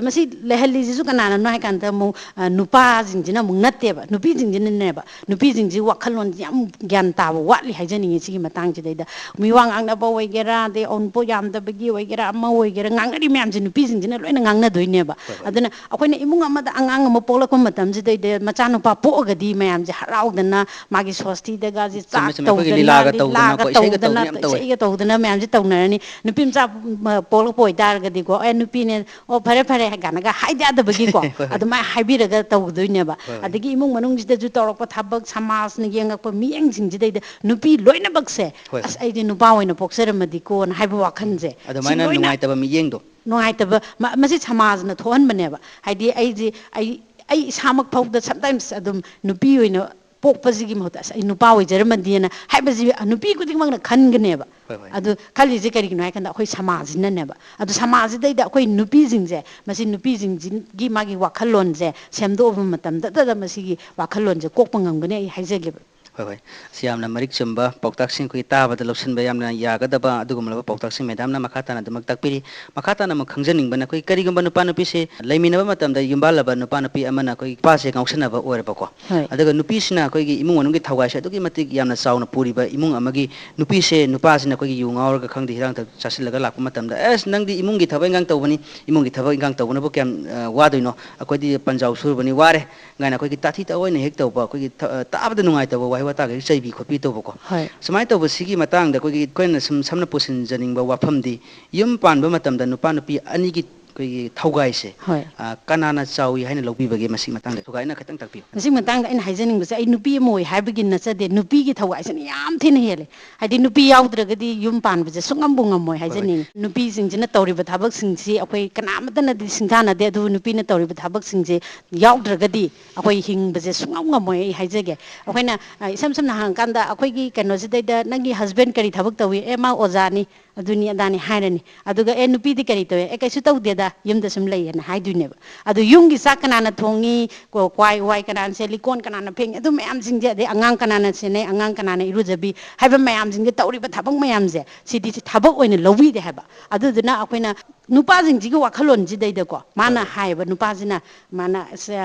ꯃꯁꯤ ꯂꯩꯍꯜꯂꯤꯁꯤꯁꯨ ꯀꯅꯥꯅꯅꯣ ꯍꯥꯏ ꯀꯥꯟꯗ ꯑꯃꯨꯛ, ꯑ, ꯅꯨꯄꯥꯁꯤꯡꯁꯤꯅ ꯑꯃꯨꯛ ꯅꯠꯇꯦꯕ, ꯅꯨꯄꯤꯁꯤꯡꯁꯤꯅꯅꯦꯕ꯫ ꯅꯨꯄꯤꯁꯤꯡꯁꯤ ꯋꯥꯈꯜꯂꯣꯟꯁꯤ ꯌꯥꯝ ꯒ꯭ꯌꯥꯟ ꯇꯥꯕ ꯋꯥꯠꯂꯤ ꯍꯥꯏꯖꯅꯤꯡꯉꯤ ꯁꯤꯒꯤ ꯃꯇꯥꯡꯁꯤꯗꯩꯗ꯫ ꯃꯤꯋꯥ ꯉꯥꯡꯅꯕ ꯑꯣꯏꯒꯦꯔꯥ, ꯑꯗꯩ ꯑꯎꯟꯄꯣꯠ ꯌꯥꯝꯗꯕꯒꯤ ꯑꯣꯏꯒꯦꯔꯥ, ꯑꯃ ꯑꯣꯏꯒꯦꯔꯥ, ꯉꯥꯡꯅꯔꯤ ꯃꯌꯥꯝꯁꯦ ꯅꯨꯄꯤꯁꯤꯡꯁꯤꯅ ꯂꯣꯏꯅ ꯉꯥꯡꯅꯗꯣꯏꯅꯦꯕ꯫ ꯍꯣꯏ, ꯍꯣꯏ꯫ ꯑꯗꯨꯅ ꯑꯩꯈꯣꯏꯅ ꯏꯃꯨꯡ ꯑꯃꯗ ꯑꯉꯥꯡ ꯑꯃ ꯄꯣꯛꯂꯛꯄ ꯃꯇꯝꯁꯤꯗꯩꯗ ꯃꯆꯥꯅꯨꯄꯥ ꯄꯣꯛꯑꯒꯗꯤ ꯃꯌꯥꯝꯁꯦ ꯍꯔꯥꯎꯗꯅ ꯃꯥꯒꯤ ꯁꯣꯁꯇꯤꯗꯒꯁꯦ ꯆꯨꯝꯃꯦ, ꯆꯥꯛ ꯆꯨꯝꯃꯦ꯫ ꯑꯩꯈꯣꯏꯒꯤ ꯇꯧꯗꯅ, ꯂꯤꯂꯥꯒ ꯇꯧꯗꯅ, ꯂꯤꯂꯥꯒ ꯀꯣ, ꯏꯁꯩꯒ ꯇꯧꯗꯅ, ꯇꯧꯗꯅ ꯌꯥꯝ ꯇꯧꯋꯦ꯫ ꯏꯁꯩꯒ ꯇꯧꯗꯅ ꯃꯌꯥꯝꯁꯦ ꯇꯧꯅꯔꯅꯤ꯫ ꯅꯨꯄꯤ ꯃꯆꯥ, ꯃ, ꯄꯣꯛꯂꯛꯄ ꯑꯣꯏꯇꯥꯔꯒꯗꯤꯀꯣ, "ꯑꯦ, ꯅꯨꯄꯤꯅꯦ, ꯑꯣ, ꯐꯔꯦ, ꯐꯔꯦ," ꯀꯥꯏꯅꯒ ꯍꯥꯏꯗ ꯌꯥꯗꯕꯒꯤꯀꯣ, ꯍꯣꯏ, ꯍꯣꯏ꯫ ꯑꯗꯨꯃꯥꯏꯅ ꯍꯥꯏꯕꯤꯔꯒ ꯇꯧꯗꯣꯏꯅꯦꯕ꯫ ꯍꯣꯏ, ꯍꯣꯏ꯫ ꯑꯗꯒꯤ ꯏꯃꯨꯡ ꯃꯅꯨꯡꯁꯤꯗꯁꯨ ꯇꯧꯔꯛꯄ ꯊꯕꯛ, ꯁꯃꯥꯖꯅ ꯌꯦꯡꯉꯛꯄ ꯃꯤꯠꯌꯦꯡꯁꯤꯡꯁꯤꯗꯩꯗ ꯅꯨꯄꯤ ꯂꯣꯏꯅꯃꯛꯁꯦ, ꯍꯣꯏ, "ꯑꯁ, ꯍꯣꯏ꯫ ꯑꯩꯗꯤ ꯅꯨꯄꯥ ꯑꯣꯏꯅ ꯄꯣꯛꯆꯔꯝꯃꯗꯤꯀꯣꯅ" ꯍꯥꯏꯕ ꯋꯥꯈꯜꯁꯦ, ꯁꯤ ꯑꯗꯨꯃꯥꯏꯅ ꯂꯣꯏꯅ ꯅꯨꯡꯉꯥꯏꯇꯕ ꯃꯤꯠꯌꯦꯡꯗꯣ꯫ ꯅꯨꯡꯉꯥꯏꯇꯕ, ꯃ-, ꯃꯁꯤ ꯁꯃꯥꯖꯅ ꯊꯣꯛꯍꯟꯕꯅꯦꯕ꯫ ꯍꯥꯏꯗꯤ ꯑꯩꯁꯦ, ꯑꯩ, ꯑꯩ ꯏꯁꯥꯃꯛ ꯐꯥꯎꯗ sometimes ꯑꯗꯨꯝ ꯅꯨꯄꯤ ꯑꯣꯏꯅ ꯄꯣꯛꯄꯁꯤꯒꯤ ꯃꯍꯨꯠꯇ, "ꯑꯁ, ꯑꯩ ꯅꯨꯄꯥ ꯑꯣꯏꯖꯔꯝꯃꯗꯤꯅ" ꯍꯥꯏꯕꯁꯤ ꯅꯨꯄꯤ ꯈꯨꯗꯤꯡꯃꯛꯅ ꯈꯟꯒꯅꯦꯕ꯫ ꯍꯣꯏ, ꯍꯣꯏ꯫ ꯑꯗꯨ ꯈꯜꯂꯤꯁꯦ ꯀꯔꯤꯒꯤꯅꯣ ꯍꯥꯏ ꯀꯥꯟꯗ, ꯑꯩꯈꯣꯏ ꯁꯃꯥꯖꯁꯤꯅꯅꯦꯕ꯫ ꯑꯗꯨ ꯁꯃꯥꯖꯁꯤꯗꯩꯗ ꯑꯩꯈꯣꯏ ꯅꯨꯄꯤꯁꯤꯡꯁꯦ, ꯃꯁꯤ ꯅꯨꯄꯤꯁꯤꯡꯁꯤꯒꯤ ꯃꯥꯒꯤ ꯋꯥꯈꯜꯂꯣꯟꯁꯦ ꯁꯦꯝꯗꯣꯛꯑꯕ ꯃꯇꯝꯗꯇꯗ ꯃꯁꯤꯒꯤ ꯋꯥꯈꯜꯂꯣꯟꯁꯦ ꯀꯣꯛꯄ ꯉꯝꯒꯅꯤ, ꯑꯩ ꯍꯥꯏꯖꯒꯦꯕ꯫ ꯍꯣꯏ, ꯍꯣꯏ꯫ ꯑꯁꯤ ꯌꯥꯝꯅ ꯃꯔꯤꯛ ꯆꯨꯝꯕ ꯄꯥꯎꯇꯥꯛꯁꯤꯡ, ꯑꯩꯈꯣꯏꯒꯤ ꯇꯥꯕꯗ ꯂꯧꯁꯤꯟꯕ ꯌꯥꯝꯅ ꯌꯥꯒꯗꯕ ꯑꯗꯨꯒꯨꯝꯂꯕ ꯄꯥꯎꯇꯥꯛꯁꯤꯡ ꯃꯦꯗꯥꯝꯅ ꯃꯈꯥ ꯇꯥꯅ ꯑꯗꯨꯃꯛ ꯇꯥꯛꯄꯤꯔꯤ꯫ ꯃꯈꯥ ꯇꯥꯅ ꯑꯃꯨꯛ ꯈꯪꯖꯅꯤꯡꯕꯅ, ꯑꯩꯈꯣꯏ ꯀꯔꯤꯒꯨꯝꯕ ꯅꯨꯄꯥ ꯅꯨꯄꯤꯁꯦ ꯂꯩꯃꯤꯟꯅꯕ ꯃꯇꯝꯗ ꯌꯨꯝꯕꯥꯜꯂꯕ ꯅꯨꯄꯥ ꯅꯨꯄꯤ ꯑꯃꯅ ꯑꯩꯈꯣꯏꯒꯤ ꯅꯨꯄꯥꯁꯦ ꯉꯥꯎꯁꯟꯅꯕ ꯑꯣꯏꯔꯕꯀꯣ, ꯍꯣꯏ꯫ ꯑꯗꯨꯒ ꯅꯨꯄꯤꯁꯤꯅ ꯑꯩꯈꯣꯏꯒꯤ ꯏꯃꯨꯡ ꯃꯅꯨꯡꯒꯤ ꯊꯧꯒꯥꯏꯁꯦ ꯑꯗꯨꯛꯀꯤ ꯃꯇꯤꯛ ꯌꯥꯝꯅ ꯆꯥꯎꯅ ꯄꯨꯔꯤꯕ ꯏꯃꯨꯡ ꯑꯃꯒꯤ ꯅꯨꯄꯤꯁꯦ, ꯅꯨꯄꯥꯁꯤꯅ ꯑꯩꯈꯣꯏꯒꯤ ꯌꯨ ꯉꯥꯎꯔꯒ ꯈꯪꯗꯦ, ꯍꯤꯗꯥꯛ ꯂꯥꯡꯊꯛ ꯆꯥꯁꯤꯜꯂꯒ ꯂꯥꯛꯄ ꯃꯇꯝꯗ, "ꯑꯁ, ꯅꯪꯗꯤ ꯏꯃꯨꯡꯒꯤ ꯊꯕꯛ ꯏꯪꯈꯥꯡ ꯇꯧꯕꯅꯤ, ꯏꯃꯨꯡꯒꯤ ꯊꯕꯛ ꯏꯪꯈꯥꯡ ꯇꯧꯕꯅꯕꯨ ꯀꯌꯥꯝ, ꯑ, ꯋꯥꯗꯣꯏꯅꯣ? ꯑꯩꯈꯣꯏꯗꯤ ꯄꯟꯖꯥꯎ ꯁꯨꯔꯕꯅꯤ, ꯋꯥꯔꯦ" ꯀꯥꯏꯅ ꯑꯩꯈꯣꯏꯒꯤ ꯇꯥꯊꯤ ꯇꯥꯑꯣꯏꯅ ꯍꯦꯛ ꯇꯧꯕ, ꯑꯩꯈꯣꯏꯒꯤ ꯊ-, ꯑ, ꯇꯥꯕꯗ ꯅꯨꯡꯉꯥꯏꯇꯕ ꯋꯥꯍꯩ ꯋꯥꯇꯥꯒ ꯍꯦꯛ ꯆꯩꯕꯤ ꯈꯣꯠꯄꯤ ꯇꯧꯕꯀꯣ꯫ ꯍꯣꯏ꯫ ꯁꯨꯃꯥꯏꯅ ꯇꯧꯕꯁꯤꯒꯤ ꯃꯇꯥꯡꯗ ꯑꯩꯈꯣꯏꯒꯤ, ꯑꯩꯈꯣꯏꯅ ꯁꯨꯝ ꯁꯝꯅ ꯄꯨꯁꯤꯟꯖꯅꯤꯡꯕ ꯋꯥꯐꯝꯗꯤ, ꯌꯨꯝ ꯄꯥꯟꯕ ꯃꯇꯝꯗ ꯅꯨꯄꯥ ꯅꯨꯄꯤ ꯑꯅꯤꯒꯤ ꯑꯩꯈꯣꯏꯒꯤ ꯊꯧꯒꯥꯏꯁꯦ, ꯍꯣꯏ꯫ ꯑ, ꯀꯅꯥꯅ ꯆꯥꯎꯏ ꯍꯥꯏꯅ ꯂꯧꯕꯤꯕꯒꯦ? ꯃꯁꯤꯒꯤ ꯃꯇꯥꯡꯗ ꯊꯧꯒꯥꯏꯅ ꯈꯤꯇꯪ ꯇꯥꯛꯄꯤꯌꯨ꯫ ꯃꯁꯤꯒꯤ ꯃꯇꯥꯡꯗ ꯑꯩꯅ ꯍꯥꯏꯖꯅꯤꯡꯕꯁꯦ, ꯑꯩ ꯅꯨꯄꯤ ꯑꯃ ꯑꯣꯏ ꯍꯥꯏꯕꯒꯤ ꯅꯠꯆꯗꯦ, ꯅꯨꯄꯤꯒꯤ ꯊꯧꯒꯥꯏꯁꯤꯅ ꯌꯥꯝ ꯊꯤꯅ ꯍꯦꯜꯂꯦ꯫ ꯍꯥꯏꯗꯤ ꯅꯨꯄꯤ ꯌꯥꯎꯗ꯭ꯔꯒꯗꯤ ꯌꯨꯝ ꯄꯥꯟꯕꯁꯦ ꯁꯨꯡꯉꯝꯕꯨ ꯉꯝꯃꯣꯏ ꯍꯣꯏ, ꯍꯣꯏ꯫ ꯍꯥꯏꯖꯅꯤꯡꯉꯤ꯫ ꯅꯨꯄꯤꯁꯤꯡꯁꯤꯅ ꯇꯧꯔꯤꯕ ꯊꯕꯛꯁꯤꯡꯁꯤ ꯑꯩꯈꯣꯏ ꯀꯅꯥꯃꯠꯇꯅꯗꯤ ꯁꯤꯡꯊꯥꯅꯗꯦ, ꯑꯗꯨꯕꯨ ꯅꯨꯄꯤꯅ ꯇꯧꯔꯤꯕ ꯊꯕꯛꯁꯤꯡꯁꯦ ꯌꯥꯎꯗ꯭ꯔꯒꯗꯤ ꯑꯩꯈꯣꯏ ꯍꯤꯡꯕꯁꯦ ꯁꯨꯡꯉꯝ ꯉꯝꯃꯣꯏ꯫ ꯑꯩ ꯍꯥꯏꯖꯒꯦ, ꯑꯩꯈꯣꯏꯅ, ꯑ, ꯏꯁꯝ ꯁꯝꯅ ꯍꯪꯉꯀꯥꯟꯗ ꯑꯩꯈꯣꯏꯒꯤ ꯀꯩꯅꯣꯁꯤꯗꯩꯗ, "ꯅꯪꯒꯤ husband ꯀꯔꯤ ꯊꯕꯛ ꯇꯧꯏ?" "ꯑꯦ, ꯃꯥ ꯑꯣꯖꯥꯅꯤ", ꯑꯗꯨꯅꯤ ꯑꯗꯥꯅꯤ ꯍꯥꯏꯔꯅꯤ꯫ ꯑꯗꯨꯒ, "ꯑꯦ, ꯅꯨꯄꯤꯗꯤ ꯀꯔꯤ ꯇꯧꯏ?" "ꯑꯦ, ꯀꯩꯁꯨ ꯇꯧꯗꯦꯗ, ꯌꯨꯝꯗ ꯁꯨꯝ ꯂꯩꯌꯦꯅ" ꯍꯥꯏꯗꯣꯏꯅꯦꯕ꯫ ꯑꯗꯨ ꯌꯨꯝꯒꯤ ꯆꯥꯛ ꯀꯅꯥꯅ ꯊꯣꯡꯉꯤ, ꯀꯣ-, ꯀ꯭ꯋꯥꯏ ꯋꯥꯏ ꯀꯅꯥꯅ ꯁꯦꯠꯂꯤ, ꯀꯣꯟ ꯀꯅꯥꯅ ꯐꯦꯡꯉꯤ, ꯑꯗꯨ ꯃꯌꯥꯝꯁꯤꯡꯁꯦ, ꯑꯗꯩ ꯑꯉꯥꯡ ꯀꯅꯥꯅ ꯁꯦꯟꯅꯩ, ꯑꯉꯥꯡ ꯀꯅꯥꯅ ꯏꯔꯨꯖꯕꯤ ꯍꯥꯏꯕ ꯃꯌꯥꯝꯁꯤꯡꯁꯦ, ꯇꯧꯔꯤꯕ ꯊꯕꯛ ꯃꯌꯥꯝꯁꯦ, ꯁꯤꯗꯤ ꯊꯕꯛ ꯑꯣꯏꯅ ꯂꯧꯕꯤꯗꯦ ꯍꯥꯏꯕ꯫ ꯑꯗꯨꯗꯨꯅ ꯑꯩꯈꯣꯏꯅ ꯅꯨꯄꯥꯁꯤꯡꯁꯤꯒꯤ ꯋꯥꯈꯜꯂꯣꯟꯁꯤꯗꯩꯗꯀꯣ, ꯃꯥꯅ ꯍꯣꯏ꯫ ꯍꯥꯏꯌꯦꯕ, ꯅꯨꯄꯥꯁꯤꯅ, ꯃꯥꯅ,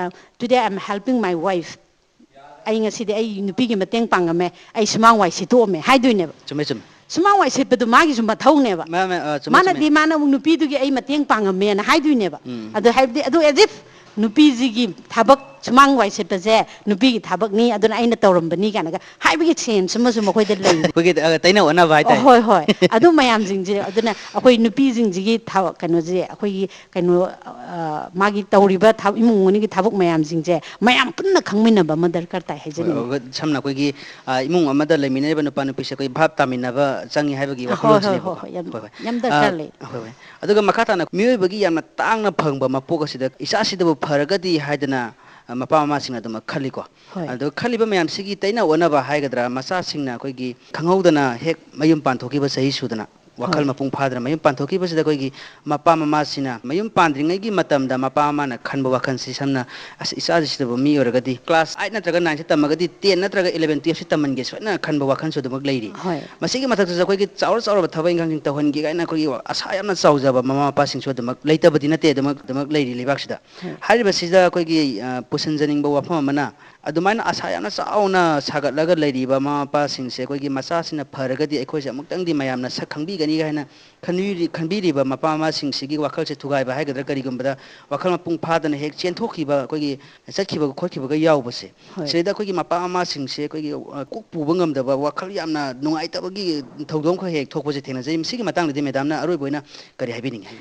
"Today I am helping my wife." ꯑꯩ ꯉꯁꯤꯗꯤ ꯑꯩ ꯅꯨꯄꯤꯒꯤ ꯃꯇꯦꯡ ꯄꯥꯡꯉꯝꯃꯦ, ꯑꯩ ꯁꯨꯃꯥꯡ ꯋꯥꯏ ꯁꯤꯠꯇꯣꯛꯑꯝꯃꯦ ꯍꯥꯏꯗꯣꯏꯅꯦꯕ꯫ ꯆꯨꯝꯃꯦ, ꯆꯨꯝꯃꯦ꯫ ꯁꯨꯃꯥꯡ ꯋꯥꯏ ꯁꯤꯠꯄꯗꯨ ꯃꯥꯒꯤꯁꯨ ꯃꯊꯧꯅꯦꯕ꯫ ꯃꯥ-, ꯃꯥ-, ꯑ, ꯆꯨꯝꯃꯦ, ꯃꯥꯅꯗꯤ ꯆꯨꯝꯃꯦ꯫ ꯃꯥꯅ ꯑꯃꯨꯛ ꯅꯨꯄꯤꯗꯨꯒꯤ ꯑꯩ ꯃꯇꯦꯡ ꯄꯥꯡꯉꯝꯃꯦꯅ ꯍꯥꯏꯗꯣꯏꯅꯦꯕ꯫ ꯎꯝ꯫ ꯑꯗꯨ ꯍꯥꯏꯕꯗꯤ, ꯑꯗꯨ as if ꯅꯨꯄꯤꯁꯤꯒꯤ ꯊꯕꯛ, ꯁꯨꯃꯥꯡ ꯋꯥꯏ ꯁꯤꯠꯄꯁꯦ ꯅꯨꯄꯤꯒꯤ ꯊꯕꯛꯅꯤ, ꯑꯗꯨꯅ ꯑꯩꯅ ꯇꯧꯔꯝꯕꯅꯤ ꯀꯥꯏꯅꯒ ꯍꯥꯏꯕꯒꯤ sense ꯑꯃꯁꯨ ꯃꯈꯣꯏꯗ ꯂꯩ꯫ ꯑꯩꯈꯣꯏꯒꯤ, ꯑ, ꯇꯩꯅ ꯑꯣꯟꯅꯕ ꯑꯣ, ꯍꯥꯏꯇꯥꯔꯦ꯫ ꯍꯣꯏ, ꯍꯣꯏ꯫ ꯑꯗꯨ ꯃꯌꯥꯝꯁꯤꯡꯁꯦ, ꯑꯗꯨꯅ ꯑꯩꯈꯣꯏ ꯅꯨꯄꯤꯁꯤꯡꯁꯤꯒꯤ ꯊ-, ꯀꯩꯅꯣꯁꯦ, ꯑꯩꯈꯣꯏꯒꯤ ꯀꯩꯅꯣ, ꯑ, ꯃꯥꯒꯤ ꯇꯧꯔꯤꯕ ꯊꯕ-, ꯏꯃꯨꯡ ꯃꯅꯨꯡꯒꯤ ꯊꯕꯛ ꯃꯌꯥꯝꯁꯤꯡꯁꯦ ꯃꯌꯥꯝ ꯄꯨꯟꯅ ꯈꯪꯃꯤꯟꯅꯕ ꯑꯃ ꯗꯔꯀꯥꯔ ꯇꯥꯏ ꯍꯣꯏ, ꯍꯥꯏꯖꯅꯤꯡꯉꯤ꯫ ꯑ, ꯁꯝꯅ ꯑꯩꯈꯣꯏꯒꯤ, ꯑ, ꯏꯃꯨꯡ ꯑꯃꯗ ꯂꯩꯃꯤꯟꯅꯔꯤꯕ ꯅꯨꯄꯥ ꯅꯨꯄꯤꯁꯦ ꯑꯩꯈꯣꯏ ꯚꯥꯞ ꯇꯥꯃꯤꯟꯅꯕ ꯆꯪꯉꯤ ꯍꯥꯏꯕꯒꯤ ꯑ, ꯍꯣꯏ, ꯍꯣꯏ, ꯍꯣꯏ, ꯋꯥꯈꯜꯂꯣꯟꯁꯤꯅꯦꯕꯀꯣ꯫ ꯍꯣꯏ, ꯌꯥꯝ, ꯍꯣꯏ, ꯍꯣꯏ꯫ ꯌꯥꯝ ꯑ, ꯗꯔꯀꯥꯔ ꯂꯩ꯫ ꯍꯣꯏ, ꯍꯣꯏ꯫ ꯑꯗꯨꯒ ꯃꯈꯥ ꯇꯥꯅ ꯃꯤꯑꯣꯏꯕꯒꯤ ꯌꯥꯝꯅ ꯇꯥꯡꯅ ꯐꯪꯕ ꯃꯄꯣꯛ ꯑꯁꯤꯗ ꯏꯆꯥꯁꯤꯗꯕꯨ ꯐꯔꯒꯗꯤ ꯍꯥꯏꯗꯅ, ꯑ, ꯃꯄꯥ ꯃꯃꯥꯁꯤꯡꯅ ꯑꯗꯨꯃꯛ ꯈꯜꯂꯤꯀꯣ꯫ ꯍꯣꯏ꯫ ꯑꯗꯣ ꯈꯜꯂꯤꯕ ꯃꯌꯥꯝꯁꯤꯒꯤ ꯇꯩꯅ ꯑꯣꯟꯅꯕ ꯍꯥꯏꯒꯗ꯭ꯔꯥ, ꯃꯆꯥꯁꯤꯡꯅ ꯑꯩꯈꯣꯏꯒꯤ ꯈꯪꯍꯧꯗꯅ ꯍꯦꯛ ꯃꯌꯨꯝ ꯄꯥꯟꯊꯣꯛꯈꯤꯕ ꯆꯍꯤ ꯁꯨꯗꯅ, ꯋꯥꯈꯜ ꯍꯣꯏ꯫ ꯃꯄꯨꯡ ꯐꯥꯗꯅ ꯃꯌꯨꯝ ꯄꯥꯟꯊꯣꯛꯈꯤꯕꯁꯤꯗ ꯑꯩꯈꯣꯏꯒꯤ ꯃꯄꯥ ꯃꯃꯥꯁꯤꯅ ꯃꯌꯨꯝ ꯄꯥꯟꯗ꯭ꯔꯤꯉꯩꯒꯤ ꯃꯇꯝꯗ ꯃꯄꯥ ꯃꯃꯥꯅ ꯈꯟꯕ ꯋꯥꯈꯜꯁꯤ, ꯁꯝꯅ, "ꯑꯁ, ꯏꯆꯥꯁꯤ ꯁꯤꯗꯕꯨ ꯃꯤ ꯑꯣꯏꯔꯒꯗꯤ, ꯀ꯭ꯂꯥꯁ ꯑꯥꯏꯠ ꯅꯠꯇ꯭ꯔꯒ ꯅꯥꯏꯟꯁꯤ ꯇꯝꯃꯒꯗꯤ ꯇꯦꯟ ꯅꯠꯇ꯭ꯔꯒ ꯏꯂꯚꯦꯟ ꯇꯨꯌꯦꯜꯞꯁꯤ ꯇꯝꯍꯟꯒꯦ ꯁꯣꯏꯗꯅ" ꯈꯟꯕ ꯋꯥꯈꯜꯁꯨ ꯑꯗꯨꯃꯛ ꯂꯩꯔꯤ꯫ ꯍꯣꯏ꯫ ꯃꯁꯤꯒꯤ ꯃꯊꯛꯇꯁꯨ ꯑꯩꯈꯣꯏꯒꯤ ꯆꯥꯎꯔ ꯆꯥꯎꯔꯕ ꯊꯕꯛ ꯏꯪꯈꯥꯡꯁꯤꯡ ꯇꯧꯍꯟꯒꯦ ꯀꯥꯏꯅ ꯑꯩꯈꯣꯏꯒꯤ ꯑꯁꯥ ꯌꯥꯝꯅ ꯆꯥꯎꯖꯕ ꯃꯃꯥ ꯃꯄꯥꯁꯤꯡꯁꯨ ꯑꯗꯨꯃꯛ ꯂꯩꯇꯕꯗꯤ ꯅꯠꯇꯦ, ꯑꯗꯨꯃꯛ, ꯑꯗꯨꯃꯛ ꯂꯩꯔꯤ ꯂꯩꯕꯥꯛꯁꯤꯗ꯫ ꯍꯣꯏ꯫ ꯍꯥꯏꯔꯤꯕꯁꯤꯗ ꯑꯩꯈꯣꯏꯒꯤ, ꯑ, ꯄꯨꯁꯤꯟꯖꯅꯤꯡꯕ ꯋꯥꯐꯝ ꯑꯃꯅ, ꯑꯗꯨꯃꯥꯏꯅ ꯑꯁꯥ ꯌꯥꯝꯅ ꯆꯥꯎꯅ ꯁꯥꯒꯠꯂꯒ ꯂꯩꯔꯤꯕ ꯃꯃꯥ ꯃꯄꯥꯁꯤꯡꯁꯦ, ꯑꯩꯈꯣꯏꯒꯤ ꯃꯆꯥꯁꯤꯅ ꯐꯔꯒꯗꯤ ꯑꯩꯈꯣꯏꯁꯦ ꯑꯃꯨꯛꯇꯪꯗꯤ ꯃꯌꯥꯝꯅ ꯁꯛ ꯈꯪꯕꯤꯒꯅꯤ ꯍꯥꯏꯅ ꯈꯟꯕꯤꯔꯤ-, ꯈꯟꯕꯤꯔꯤꯕ ꯃꯄꯥ ꯃꯃꯥꯁꯤꯡꯁꯤꯒꯤ ꯋꯥꯈꯜꯁꯦ ꯊꯨꯒꯥꯏꯕ ꯍꯥꯏꯒꯗ꯭ꯔꯥ, ꯀꯔꯤꯒꯨꯝꯕꯗ ꯋꯥꯈꯜ ꯃꯄꯨꯡ ꯐꯥꯗꯅ ꯍꯦꯛ ꯆꯦꯟꯊꯣꯛꯈꯤꯕ, ꯑꯩꯈꯣꯏꯒꯤ ꯆꯠꯈꯤꯕ ꯈꯣꯠꯈꯤꯕꯒ ꯌꯥꯎꯕꯁꯦ, ꯍꯣꯏ꯫ ꯁꯤꯗꯩꯗ ꯑꯩꯈꯣꯏꯒꯤ ꯃꯄꯥ ꯃꯃꯥꯁꯤꯡꯁꯦ ꯑꯩꯈꯣꯏꯒꯤ, ꯑ, ꯀꯣꯛ ꯄꯨꯕ ꯉꯝꯗꯕ, ꯋꯥꯈꯜ ꯌꯥꯝꯅ ꯅꯨꯡꯉꯥꯏꯇꯕꯒꯤ ꯊꯧꯗꯣꯛ ꯑꯃꯈꯛ ꯍꯦꯛ ꯊꯣꯛꯄꯁꯦ ꯊꯦꯡꯅꯖꯩ꯫ ꯃꯁꯤꯒꯤ ꯃꯇꯥꯡꯗꯗꯤ ꯃꯦꯗꯥꯝꯅ ꯑꯔꯣꯏꯕ ꯑꯣꯏꯅ ꯀꯔꯤ ꯍꯥꯏꯕꯤꯅꯤꯡꯉꯤ?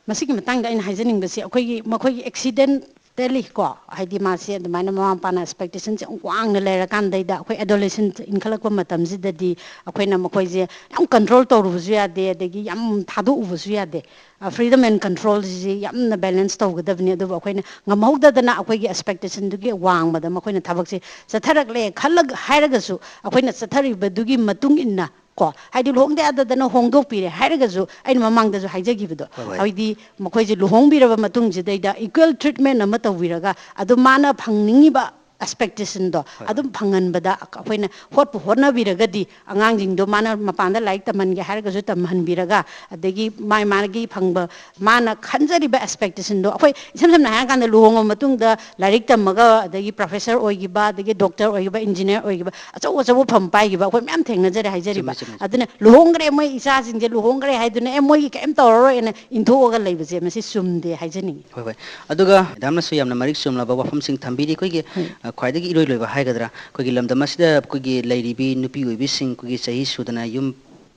ꯃꯁꯤꯒꯤ ꯃꯇꯥꯡꯗ ꯑꯩꯅ ꯍꯥꯏꯖꯅꯤꯡꯕꯁꯤ, ꯑꯩꯈꯣꯏꯒꯤ ꯃꯈꯣꯏꯒꯤ ꯑꯦꯛꯁꯤꯗꯦꯟꯇꯦꯜꯂꯤ ꯀꯣ, ꯍꯥꯏꯗꯤ ꯃꯥꯁꯦ ꯑꯗꯨꯃꯥꯏꯅ ꯃꯃꯥ ꯃꯄꯥꯅ ꯑꯦꯛꯁꯄꯦꯛꯇꯦꯁꯟꯁꯦ ꯌꯥꯝ ꯋꯥꯡꯅ ꯂꯩꯔꯀꯥꯟꯗꯩꯗ, ꯑꯩꯈꯣꯏ ꯑꯦꯗꯣꯂꯦꯁꯦꯟꯠ ꯏꯟꯈꯠꯂꯛꯄ ꯃꯇꯝꯁꯤꯗꯗꯤ ꯑꯩꯈꯣꯏꯅ ꯃꯈꯣꯏꯁꯦ ꯌꯥꯝ ꯀꯟꯇ꯭ꯔꯣꯜ ꯇꯧꯔꯨꯕꯁꯨ ꯌꯥꯗꯦ, ꯑꯗꯒꯤ ꯌꯥꯝ ꯊꯥꯗꯣꯛꯎꯕꯁꯨ ꯌꯥꯗꯦ꯫ ꯐ꯭ꯔꯤꯗꯝ ꯑꯦꯟ ꯀꯟꯇ꯭ꯔꯣꯜꯁꯤ ꯌꯥꯝꯅ ꯕꯦꯂꯦꯟꯁ ꯇꯧꯒꯗꯕꯅꯤ꯫ ꯑꯗꯨꯕꯨ ꯑꯩꯈꯣꯏꯅ ꯉꯝꯍꯧꯗꯗꯅ ꯑꯩꯈꯣꯏꯒꯤ ꯑꯦꯛꯁꯄꯦꯛꯇꯦꯁꯟꯗꯨꯒꯤ ꯋꯥꯡꯃꯗ ꯃꯈꯣꯏꯅ ꯊꯕꯛꯁꯦ ꯆꯠꯊꯔꯛꯂꯦ ꯈꯜꯂꯒ, ꯍꯥꯏꯔꯒꯁꯨ ꯑꯩꯈꯣꯏꯅ ꯆꯠꯊꯔꯤꯕꯗꯨꯒꯤ ꯃꯇꯨꯡ ꯏꯟꯅ ꯀꯣ, ꯍꯥꯏꯗꯤ ꯂꯨꯍꯣꯡꯗ ꯌꯥꯗꯗꯅ ꯍꯣꯡꯗꯣꯛꯄꯤꯔꯦ ꯍꯥꯏꯔꯒꯁꯨ, ꯑꯩꯅ ꯃꯃꯥꯡꯗꯁꯨ ꯍꯥꯏꯖꯈꯤꯕꯗꯣ, ꯍꯣꯏ, ꯍꯣꯏ꯫ ꯍꯥꯏꯗꯤ ꯃꯈꯣꯏꯁꯦ ꯂꯨꯍꯣꯡꯕꯤꯔꯕ ꯃꯇꯨꯡꯁꯤꯗꯩꯗ ꯏꯀ꯭ꯋꯦꯜ ꯇ꯭ꯔꯤꯠꯃꯦꯟ ꯑꯃ ꯇꯧꯕꯤꯔꯒ, ꯑꯗꯨ ꯃꯥꯅ ꯐꯪꯅꯤꯡꯉꯤꯕ ꯑꯦꯛꯁꯄꯦꯛꯇꯦꯁꯟꯗꯣ ꯍꯣꯏ, ꯍꯣꯏ꯫ ꯑꯗꯨꯝ ꯐꯪꯍꯟꯕꯗ ꯑꯩꯈꯣꯏꯅ ꯍꯣꯠꯄꯨ ꯍꯣꯠꯅꯕꯤꯔꯒꯗꯤ, ꯑꯉꯥꯡꯁꯤꯡꯗꯣ ꯃꯥꯅ ꯃꯄꯥꯟꯗ ꯂꯥꯏꯔꯤꯛ ꯇꯝꯍꯟꯒꯦ ꯍꯥꯏꯔꯒꯁꯨ ꯇꯝꯍꯟꯕꯤꯔꯒ, ꯑꯗꯒꯤ ꯃꯥꯏ ꯃꯥꯒꯤ ꯐꯪꯕ, ꯃꯥꯅ ꯈꯟꯖꯔꯤꯕ ꯑꯦꯛꯁꯄꯦꯛꯇꯦꯁꯟꯗꯣ, ꯑꯩꯈꯣꯏ ꯏꯁꯝ ꯁꯝꯅ ꯍꯥꯏꯔꯀꯥꯟꯗ ꯂꯨꯍꯣꯡꯉꯕ ꯃꯇꯨꯡꯗ ꯂꯥꯏꯔꯤꯛ ꯇꯝꯃꯒ ꯑꯗꯒꯤ ꯄ꯭ꯔꯣꯐꯦꯁꯔ ꯑꯣꯏꯈꯤꯕ, ꯑꯗꯒꯤ ꯗꯣꯛꯇꯔ ꯑꯣꯏꯈꯤꯕ, ꯏꯟꯖꯤꯅꯤꯌꯥꯔ ꯑꯣꯏꯈꯤꯕ, ꯑꯆꯧ ꯑꯆꯧꯕ ꯐꯝ ꯄꯥꯏꯈꯤꯕ ꯑꯩꯈꯣꯏ ꯃꯌꯥꯝ ꯊꯦꯡꯅꯖꯔꯦ ꯍꯥꯏꯖꯔꯤꯕ꯫ ꯆꯨꯝꯃꯦ, ꯆꯨꯝꯃꯦ, ꯆꯨꯝꯃꯦ꯫ ꯑꯗꯨꯅ ꯂꯨꯍꯣꯡꯈ꯭ꯔꯦ, ꯃꯣꯏ ꯏꯆꯥꯁꯤꯡꯁꯦ ꯂꯨꯍꯣꯡꯈ꯭ꯔꯦ ꯍꯥꯏꯗꯨꯅ, "ꯑꯦ, ꯃꯣꯏꯒꯤ ꯀꯔꯤꯝ ꯇꯧꯔꯔꯣꯏ" ꯑꯅ ꯏꯟꯊꯣꯛꯑꯒ ꯂꯩꯕꯁꯦ, ꯃꯁꯤ ꯆꯨꯝꯗꯦ ꯍꯥꯏꯖꯅꯤꯡꯉꯤ꯫ ꯍꯣꯏ, ꯍꯣꯏ꯫ ꯑꯗꯨꯒ ꯃꯦꯗꯥꯝꯅꯁꯨ ꯌꯥꯝꯅ ꯃꯔꯤꯛ ꯆꯨꯝꯂꯕ ꯋꯥꯐꯝꯁꯤꯡ ꯊꯝꯕꯤꯔꯤ꯫ ꯑꯩꯈꯣꯏꯒꯤ, ꯍꯣꯏ꯫ ꯑ, ꯈ꯭ꯋꯥꯏꯗꯒꯤ ꯏꯔꯣꯏ ꯂꯣꯏꯕ ꯍꯥꯏꯒꯗ꯭ꯔꯥ, ꯑꯩꯈꯣꯏꯒꯤ ꯂꯝꯗꯝ ꯑꯁꯤꯗ ꯑꯩꯈꯣꯏꯒꯤ ꯂꯩꯔꯤꯕꯤ ꯅꯨꯄꯤ ꯑꯣꯏꯕꯤꯁꯤꯡ, ꯑꯩꯈꯣꯏꯒꯤ ꯆꯍꯤ ꯁꯨꯗꯅ ꯌꯨꯝ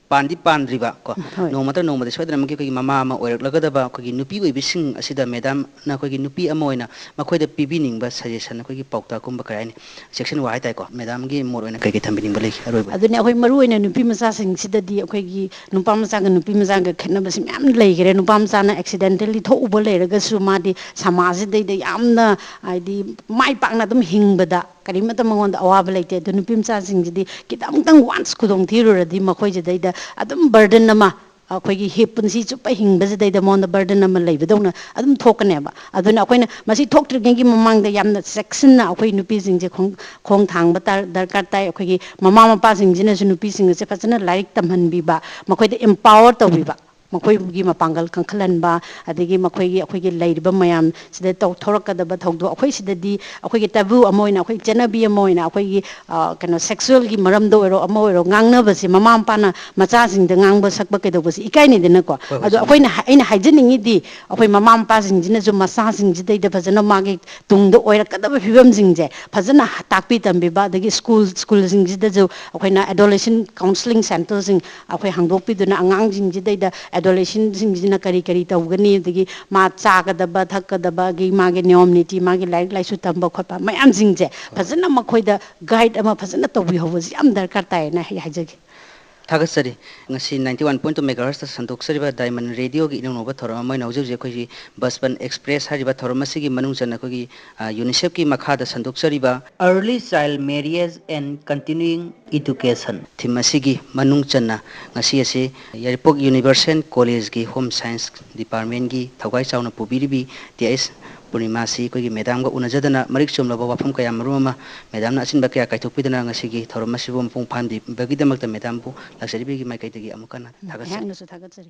ꯄꯥꯟꯗꯤ ꯄꯥꯟꯗ꯭ꯔꯤꯕ ꯀꯣ, ꯍꯣꯏ꯫ ꯅꯣꯡꯃ ꯅꯠꯇ꯭ꯔ ꯅꯣꯡꯃꯗꯤ ꯁꯣꯏꯗꯅꯃꯛꯀꯤ ꯑꯩꯈꯣꯏꯒꯤ ꯃꯃꯥ ꯑꯃ ꯑꯣꯏꯔꯛꯂꯒꯗꯕ ꯑꯩꯈꯣꯏꯒꯤ ꯅꯨꯄꯤ ꯑꯣꯏꯕꯤꯁꯤꯡ ꯑꯁꯤꯗ ꯃꯦꯗꯥꯝꯅ ꯑꯩꯈꯣꯏꯒꯤ ꯅꯨꯄꯤ ꯑꯃ ꯑꯣꯏꯅ ꯃꯈꯣꯏꯗ ꯄꯤꯕꯤꯅꯤꯡꯕ ꯁꯖꯦꯁꯟ, ꯑꯩꯈꯣꯏꯒꯤ ꯄꯥꯎꯇꯥꯛꯀꯨꯝꯕ ꯀꯔꯤ ꯍꯥꯏꯅꯤ, ꯆꯦꯛꯁꯤꯟ ꯋꯥ ꯍꯥꯏꯇꯥꯔꯦꯀꯣ, ꯃꯦꯗꯥꯝꯒꯤ ꯃꯣꯠ ꯑꯣꯏꯅ ꯀꯩ ꯀꯩ ꯊꯝꯕꯤꯅꯤꯡꯕ ꯂꯩꯒꯦ ꯑꯔꯣꯏꯕ ꯑꯣꯏꯅ? ꯑꯗꯨꯅꯦ, ꯑꯩꯈꯣꯏ ꯃꯔꯨ ꯑꯣꯏꯅ ꯅꯨꯄꯤ ꯃꯆꯥꯁꯤꯡꯁꯤꯗꯗꯤ ꯑꯩꯈꯣꯏꯒꯤ ꯅꯨꯄꯥ ꯃꯆꯥꯒ ꯅꯨꯄꯤ ꯃꯆꯥꯒ ꯈꯦꯠꯅꯕꯁꯤ ꯃꯌꯥꯝ ꯂꯩꯈꯔꯦ꯫ ꯅꯨꯄꯥ ꯃꯆꯥꯅ ꯑꯦꯛꯁꯤꯗꯦꯟꯇꯦꯜꯂꯤ ꯊꯣꯛꯎꯕ ꯂꯩꯔꯒꯁꯨ ꯃꯥꯗꯤ ꯁꯃꯥꯖꯁꯤꯗꯩꯗ ꯌꯥꯝꯅ, ꯍꯥꯏꯗꯤ, ꯃꯥꯏ ꯄꯥꯛꯅ ꯑꯗꯨꯝ ꯍꯤꯡꯕꯗ ꯀꯔꯤꯃꯠꯇ ꯃꯉꯣꯟꯗ ꯑꯋꯥꯕ ꯂꯩꯇꯦ꯫ ꯑꯗꯨ ꯅꯨꯄꯤ ꯃꯆꯥꯁꯤꯡꯁꯤꯗꯤ ꯈꯤꯇꯪꯇꯪ ꯋꯥꯟꯁ ꯈꯨꯗꯣꯡ ꯊꯤꯔꯨꯔꯗꯤ ꯃꯈꯣꯏꯁꯤꯗꯩꯗ ꯑꯗꯨꯝ ꯕꯔꯗꯟ ꯑꯃ, ꯑꯩꯈꯣꯏꯒꯤ ꯍꯤ-, ꯄꯨꯟꯁꯤ ꯆꯨꯞꯄ ꯍꯤꯡꯕꯁꯤꯗꯩꯗ ꯃꯉꯣꯟꯗ ꯕꯔꯗꯟ ꯑꯃ ꯂꯩꯕꯗꯧꯅ ꯑꯗꯨꯝ ꯊꯣꯛꯀꯅꯦꯕ꯫ ꯑꯗꯨꯅ ꯑꯩꯈꯣꯏꯅ ꯃꯁꯤ ꯊꯣꯛꯇ꯭ꯔꯤꯉꯩꯒꯤ ꯃꯃꯥꯡꯗ ꯌꯥꯝꯅ ꯆꯦꯛꯁꯤꯟꯅ ꯑꯩꯈꯣꯏ ꯅꯨꯄꯤꯁꯤꯡꯁꯦ ꯈꯣꯡ-, ꯈꯣꯡ ꯊꯥꯡꯕ ꯇꯥ-, ꯗꯔꯀꯥꯔ ꯇꯥꯏ꯫ ꯑꯩꯈꯣꯏꯒꯤ ꯃꯃꯥ ꯃꯄꯥꯁꯤꯡꯁꯤꯅꯁꯨ ꯅꯨꯄꯤꯁꯤꯡ ꯑꯁꯦ ꯐꯖꯅ ꯂꯥꯏꯔꯤꯛ ꯇꯝꯍꯟꯕꯤꯕ, ꯃꯈꯣꯏꯗ empower ꯇꯧꯕꯤꯕ, ꯃꯈꯣꯏꯒꯤ ꯃꯄꯥꯡꯒꯜ ꯀꯟꯈꯠꯍꯟꯕ, ꯑꯗꯒꯤ ꯃꯈꯣꯏꯒꯤ, ꯑꯩꯈꯣꯏꯒꯤ ꯂꯩꯔꯤꯕ ꯃꯌꯥꯝ ꯁꯤꯗ ꯇꯧ-, ꯊꯣꯔꯛꯀꯗꯕ ꯊꯧꯗꯣꯛ, ꯑꯩꯈꯣꯏ ꯁꯤꯗꯗꯤ ꯑꯩꯈꯣꯏꯒꯤ ꯇꯥꯕꯨ ꯑꯃ ꯑꯣꯏꯅ, ꯑꯩꯈꯣꯏ ꯆꯠꯅꯕꯤ ꯑꯃ ꯑꯣꯏꯅ, ꯑꯩꯈꯣꯏꯒꯤ, ꯑ, ꯀꯩꯅꯣ, ꯁꯦꯛꯁꯨꯋꯦꯜꯒꯤ ꯃꯔꯝꯗ ꯑꯣꯏꯔꯣ, ꯑꯃ ꯑꯣꯏꯔꯣ, ꯉꯥꯡꯅꯕꯁꯦ ꯃꯃꯥ ꯃꯄꯥꯅ ꯃꯆꯥꯁꯤꯡꯗ ꯉꯥꯡꯕ ꯁꯛꯄ ꯀꯩꯗꯧꯕꯁꯦ ꯏꯀꯥꯏꯅꯩꯗꯅꯀꯣ꯫ ꯍꯣꯏ, ꯍꯣꯏ, ꯑꯗꯣ ꯆꯨꯝꯃꯤ, ꯑꯩꯈꯣꯏꯅ ꯆꯨꯝꯃꯤ꯫ ꯍꯥꯏ-, ꯑꯩꯅ ꯍꯥꯏꯖꯅꯤꯡꯉꯤꯗꯤ, ꯑꯩꯈꯣꯏ ꯃꯃꯥ ꯃꯄꯥꯁꯤꯡꯁꯤꯅꯁꯨ ꯃꯆꯥꯁꯤꯡꯁꯤꯗꯩꯗ ꯐꯖꯅ ꯃꯥꯒꯤ ꯇꯨꯡꯗ ꯑꯣꯏꯔꯛꯀꯗꯕ ꯐꯤꯕꯝꯁꯤꯡꯁꯦ ꯐꯖꯅ ꯇꯥꯛꯄꯤ ꯇꯝꯕꯤꯕ, ꯑꯗꯒꯤ ꯁ꯭ꯀꯨꯜ, ꯁ꯭ꯀꯨꯜꯁꯤꯡꯁꯤꯗꯁꯨ ꯑꯩꯈꯣꯏꯅ adolescent counselling centreꯁꯤꯡ ꯑꯩꯈꯣꯏ ꯍꯥꯡꯗꯣꯛꯄꯤꯗꯨꯅ, ꯑꯉꯥꯡꯁꯤꯡꯁꯤꯗꯩꯗ adolescentꯁꯤꯡꯁꯤꯅ ꯀꯔꯤ ꯀꯔꯤ ꯇꯧꯒꯅꯤ, ꯑꯗꯒꯤ ꯃꯥ ꯆꯥꯒꯗꯕ, ꯊꯛꯀꯗꯕꯒꯤ ꯃꯥꯒꯤ ꯅꯤꯌꯣꯝ ꯅꯤꯇꯤ, ꯃꯥꯒꯤ ꯂꯥꯏꯔꯤꯛ ꯂꯥꯏꯁꯨ ꯇꯝꯕ ꯈꯣꯠꯄ ꯃꯌꯥꯝꯁꯤꯡꯁꯦ ꯐꯖꯅ ꯃꯈꯣꯏꯗ guide ꯑꯃ ꯐꯖꯅ ꯇꯧꯕꯤꯍꯧꯕꯁꯤ ꯌꯥꯝ ꯗꯔꯀꯥꯔ ꯇꯥꯏꯌꯦꯅ ꯑꯩ ꯍꯥꯏꯖꯒꯦ꯫ ꯊꯥꯒꯠꯆꯔꯤ꯫ ꯉꯁꯤ ninety one point two megahertzꯇ ꯁꯟꯗꯣꯛꯆꯔꯤꯕ Diamond Radioꯒꯤ ꯏꯅꯧꯅꯧꯕ ꯊꯧꯔꯝ ꯑꯃ ꯑꯣꯏꯅ ꯍꯧꯖꯤꯛ ꯍꯧꯖꯤꯛ ꯑꯩꯈꯣꯏꯒꯤ ꯕꯆꯄꯟ ꯑꯦꯛꯁꯄ꯭ꯔꯦꯁ ꯍꯥꯏꯔꯤꯕ ꯊꯧꯔꯝ ꯑꯁꯤꯒꯤ ꯃꯅꯨꯡ ꯆꯟꯅ ꯑꯩꯈꯣꯏꯒꯤ, ꯑ, UNICEFꯀꯤ ꯃꯈꯥꯗ ꯁꯟꯗꯣꯛꯆꯔꯤꯕ Early Child Marriage and Continuing Education theme ꯑꯁꯤꯒꯤ ꯃꯅꯨꯡ ꯆꯟꯅ ꯉꯁꯤ ꯑꯁꯤ ꯌꯥꯏꯔꯤꯄꯣꯛ Universal Collegeꯀꯤ Home Science Departmentꯀꯤ ꯊꯧꯒꯥꯏ ꯆꯥꯎꯅ ꯄꯨꯕꯤꯔꯤꯕꯤ ꯇꯤ ꯑꯩꯆ ꯄꯨꯔꯅꯤꯃꯥꯁꯤ ꯑꯩꯈꯣꯏꯒꯤ ꯃꯦꯗꯥꯝꯒ ꯎꯅꯖꯗꯅ ꯃꯔꯤꯛ ꯆꯨꯝꯂꯕ ꯋꯥꯐꯝ ꯀꯌꯥ ꯃꯔꯨꯝ ꯑꯃ ꯃꯦꯗꯥꯝꯅ ꯑꯆꯤꯟꯕ ꯀꯌꯥ ꯀꯥꯏꯊꯣꯛꯄꯤꯗꯨꯅ ꯉꯁꯤꯒꯤ ꯊꯧꯔꯝ ꯑꯁꯤꯕꯨ ꯃꯄꯨꯡ ꯐꯥꯍꯟꯕꯤꯕꯒꯤꯗꯃꯛꯇ ꯃꯦꯗꯥꯝꯕꯨ ꯂꯥꯛꯆꯔꯤꯕꯒꯤ ꯃꯥꯏꯀꯩꯗꯒꯤ ꯑꯃꯨꯛ ꯍꯟꯅ ꯊꯥꯒꯠꯆꯔꯤ꯫ ꯑꯩꯍꯥꯛꯅꯁꯨ ꯊꯥꯒꯠꯆꯔꯤ꯫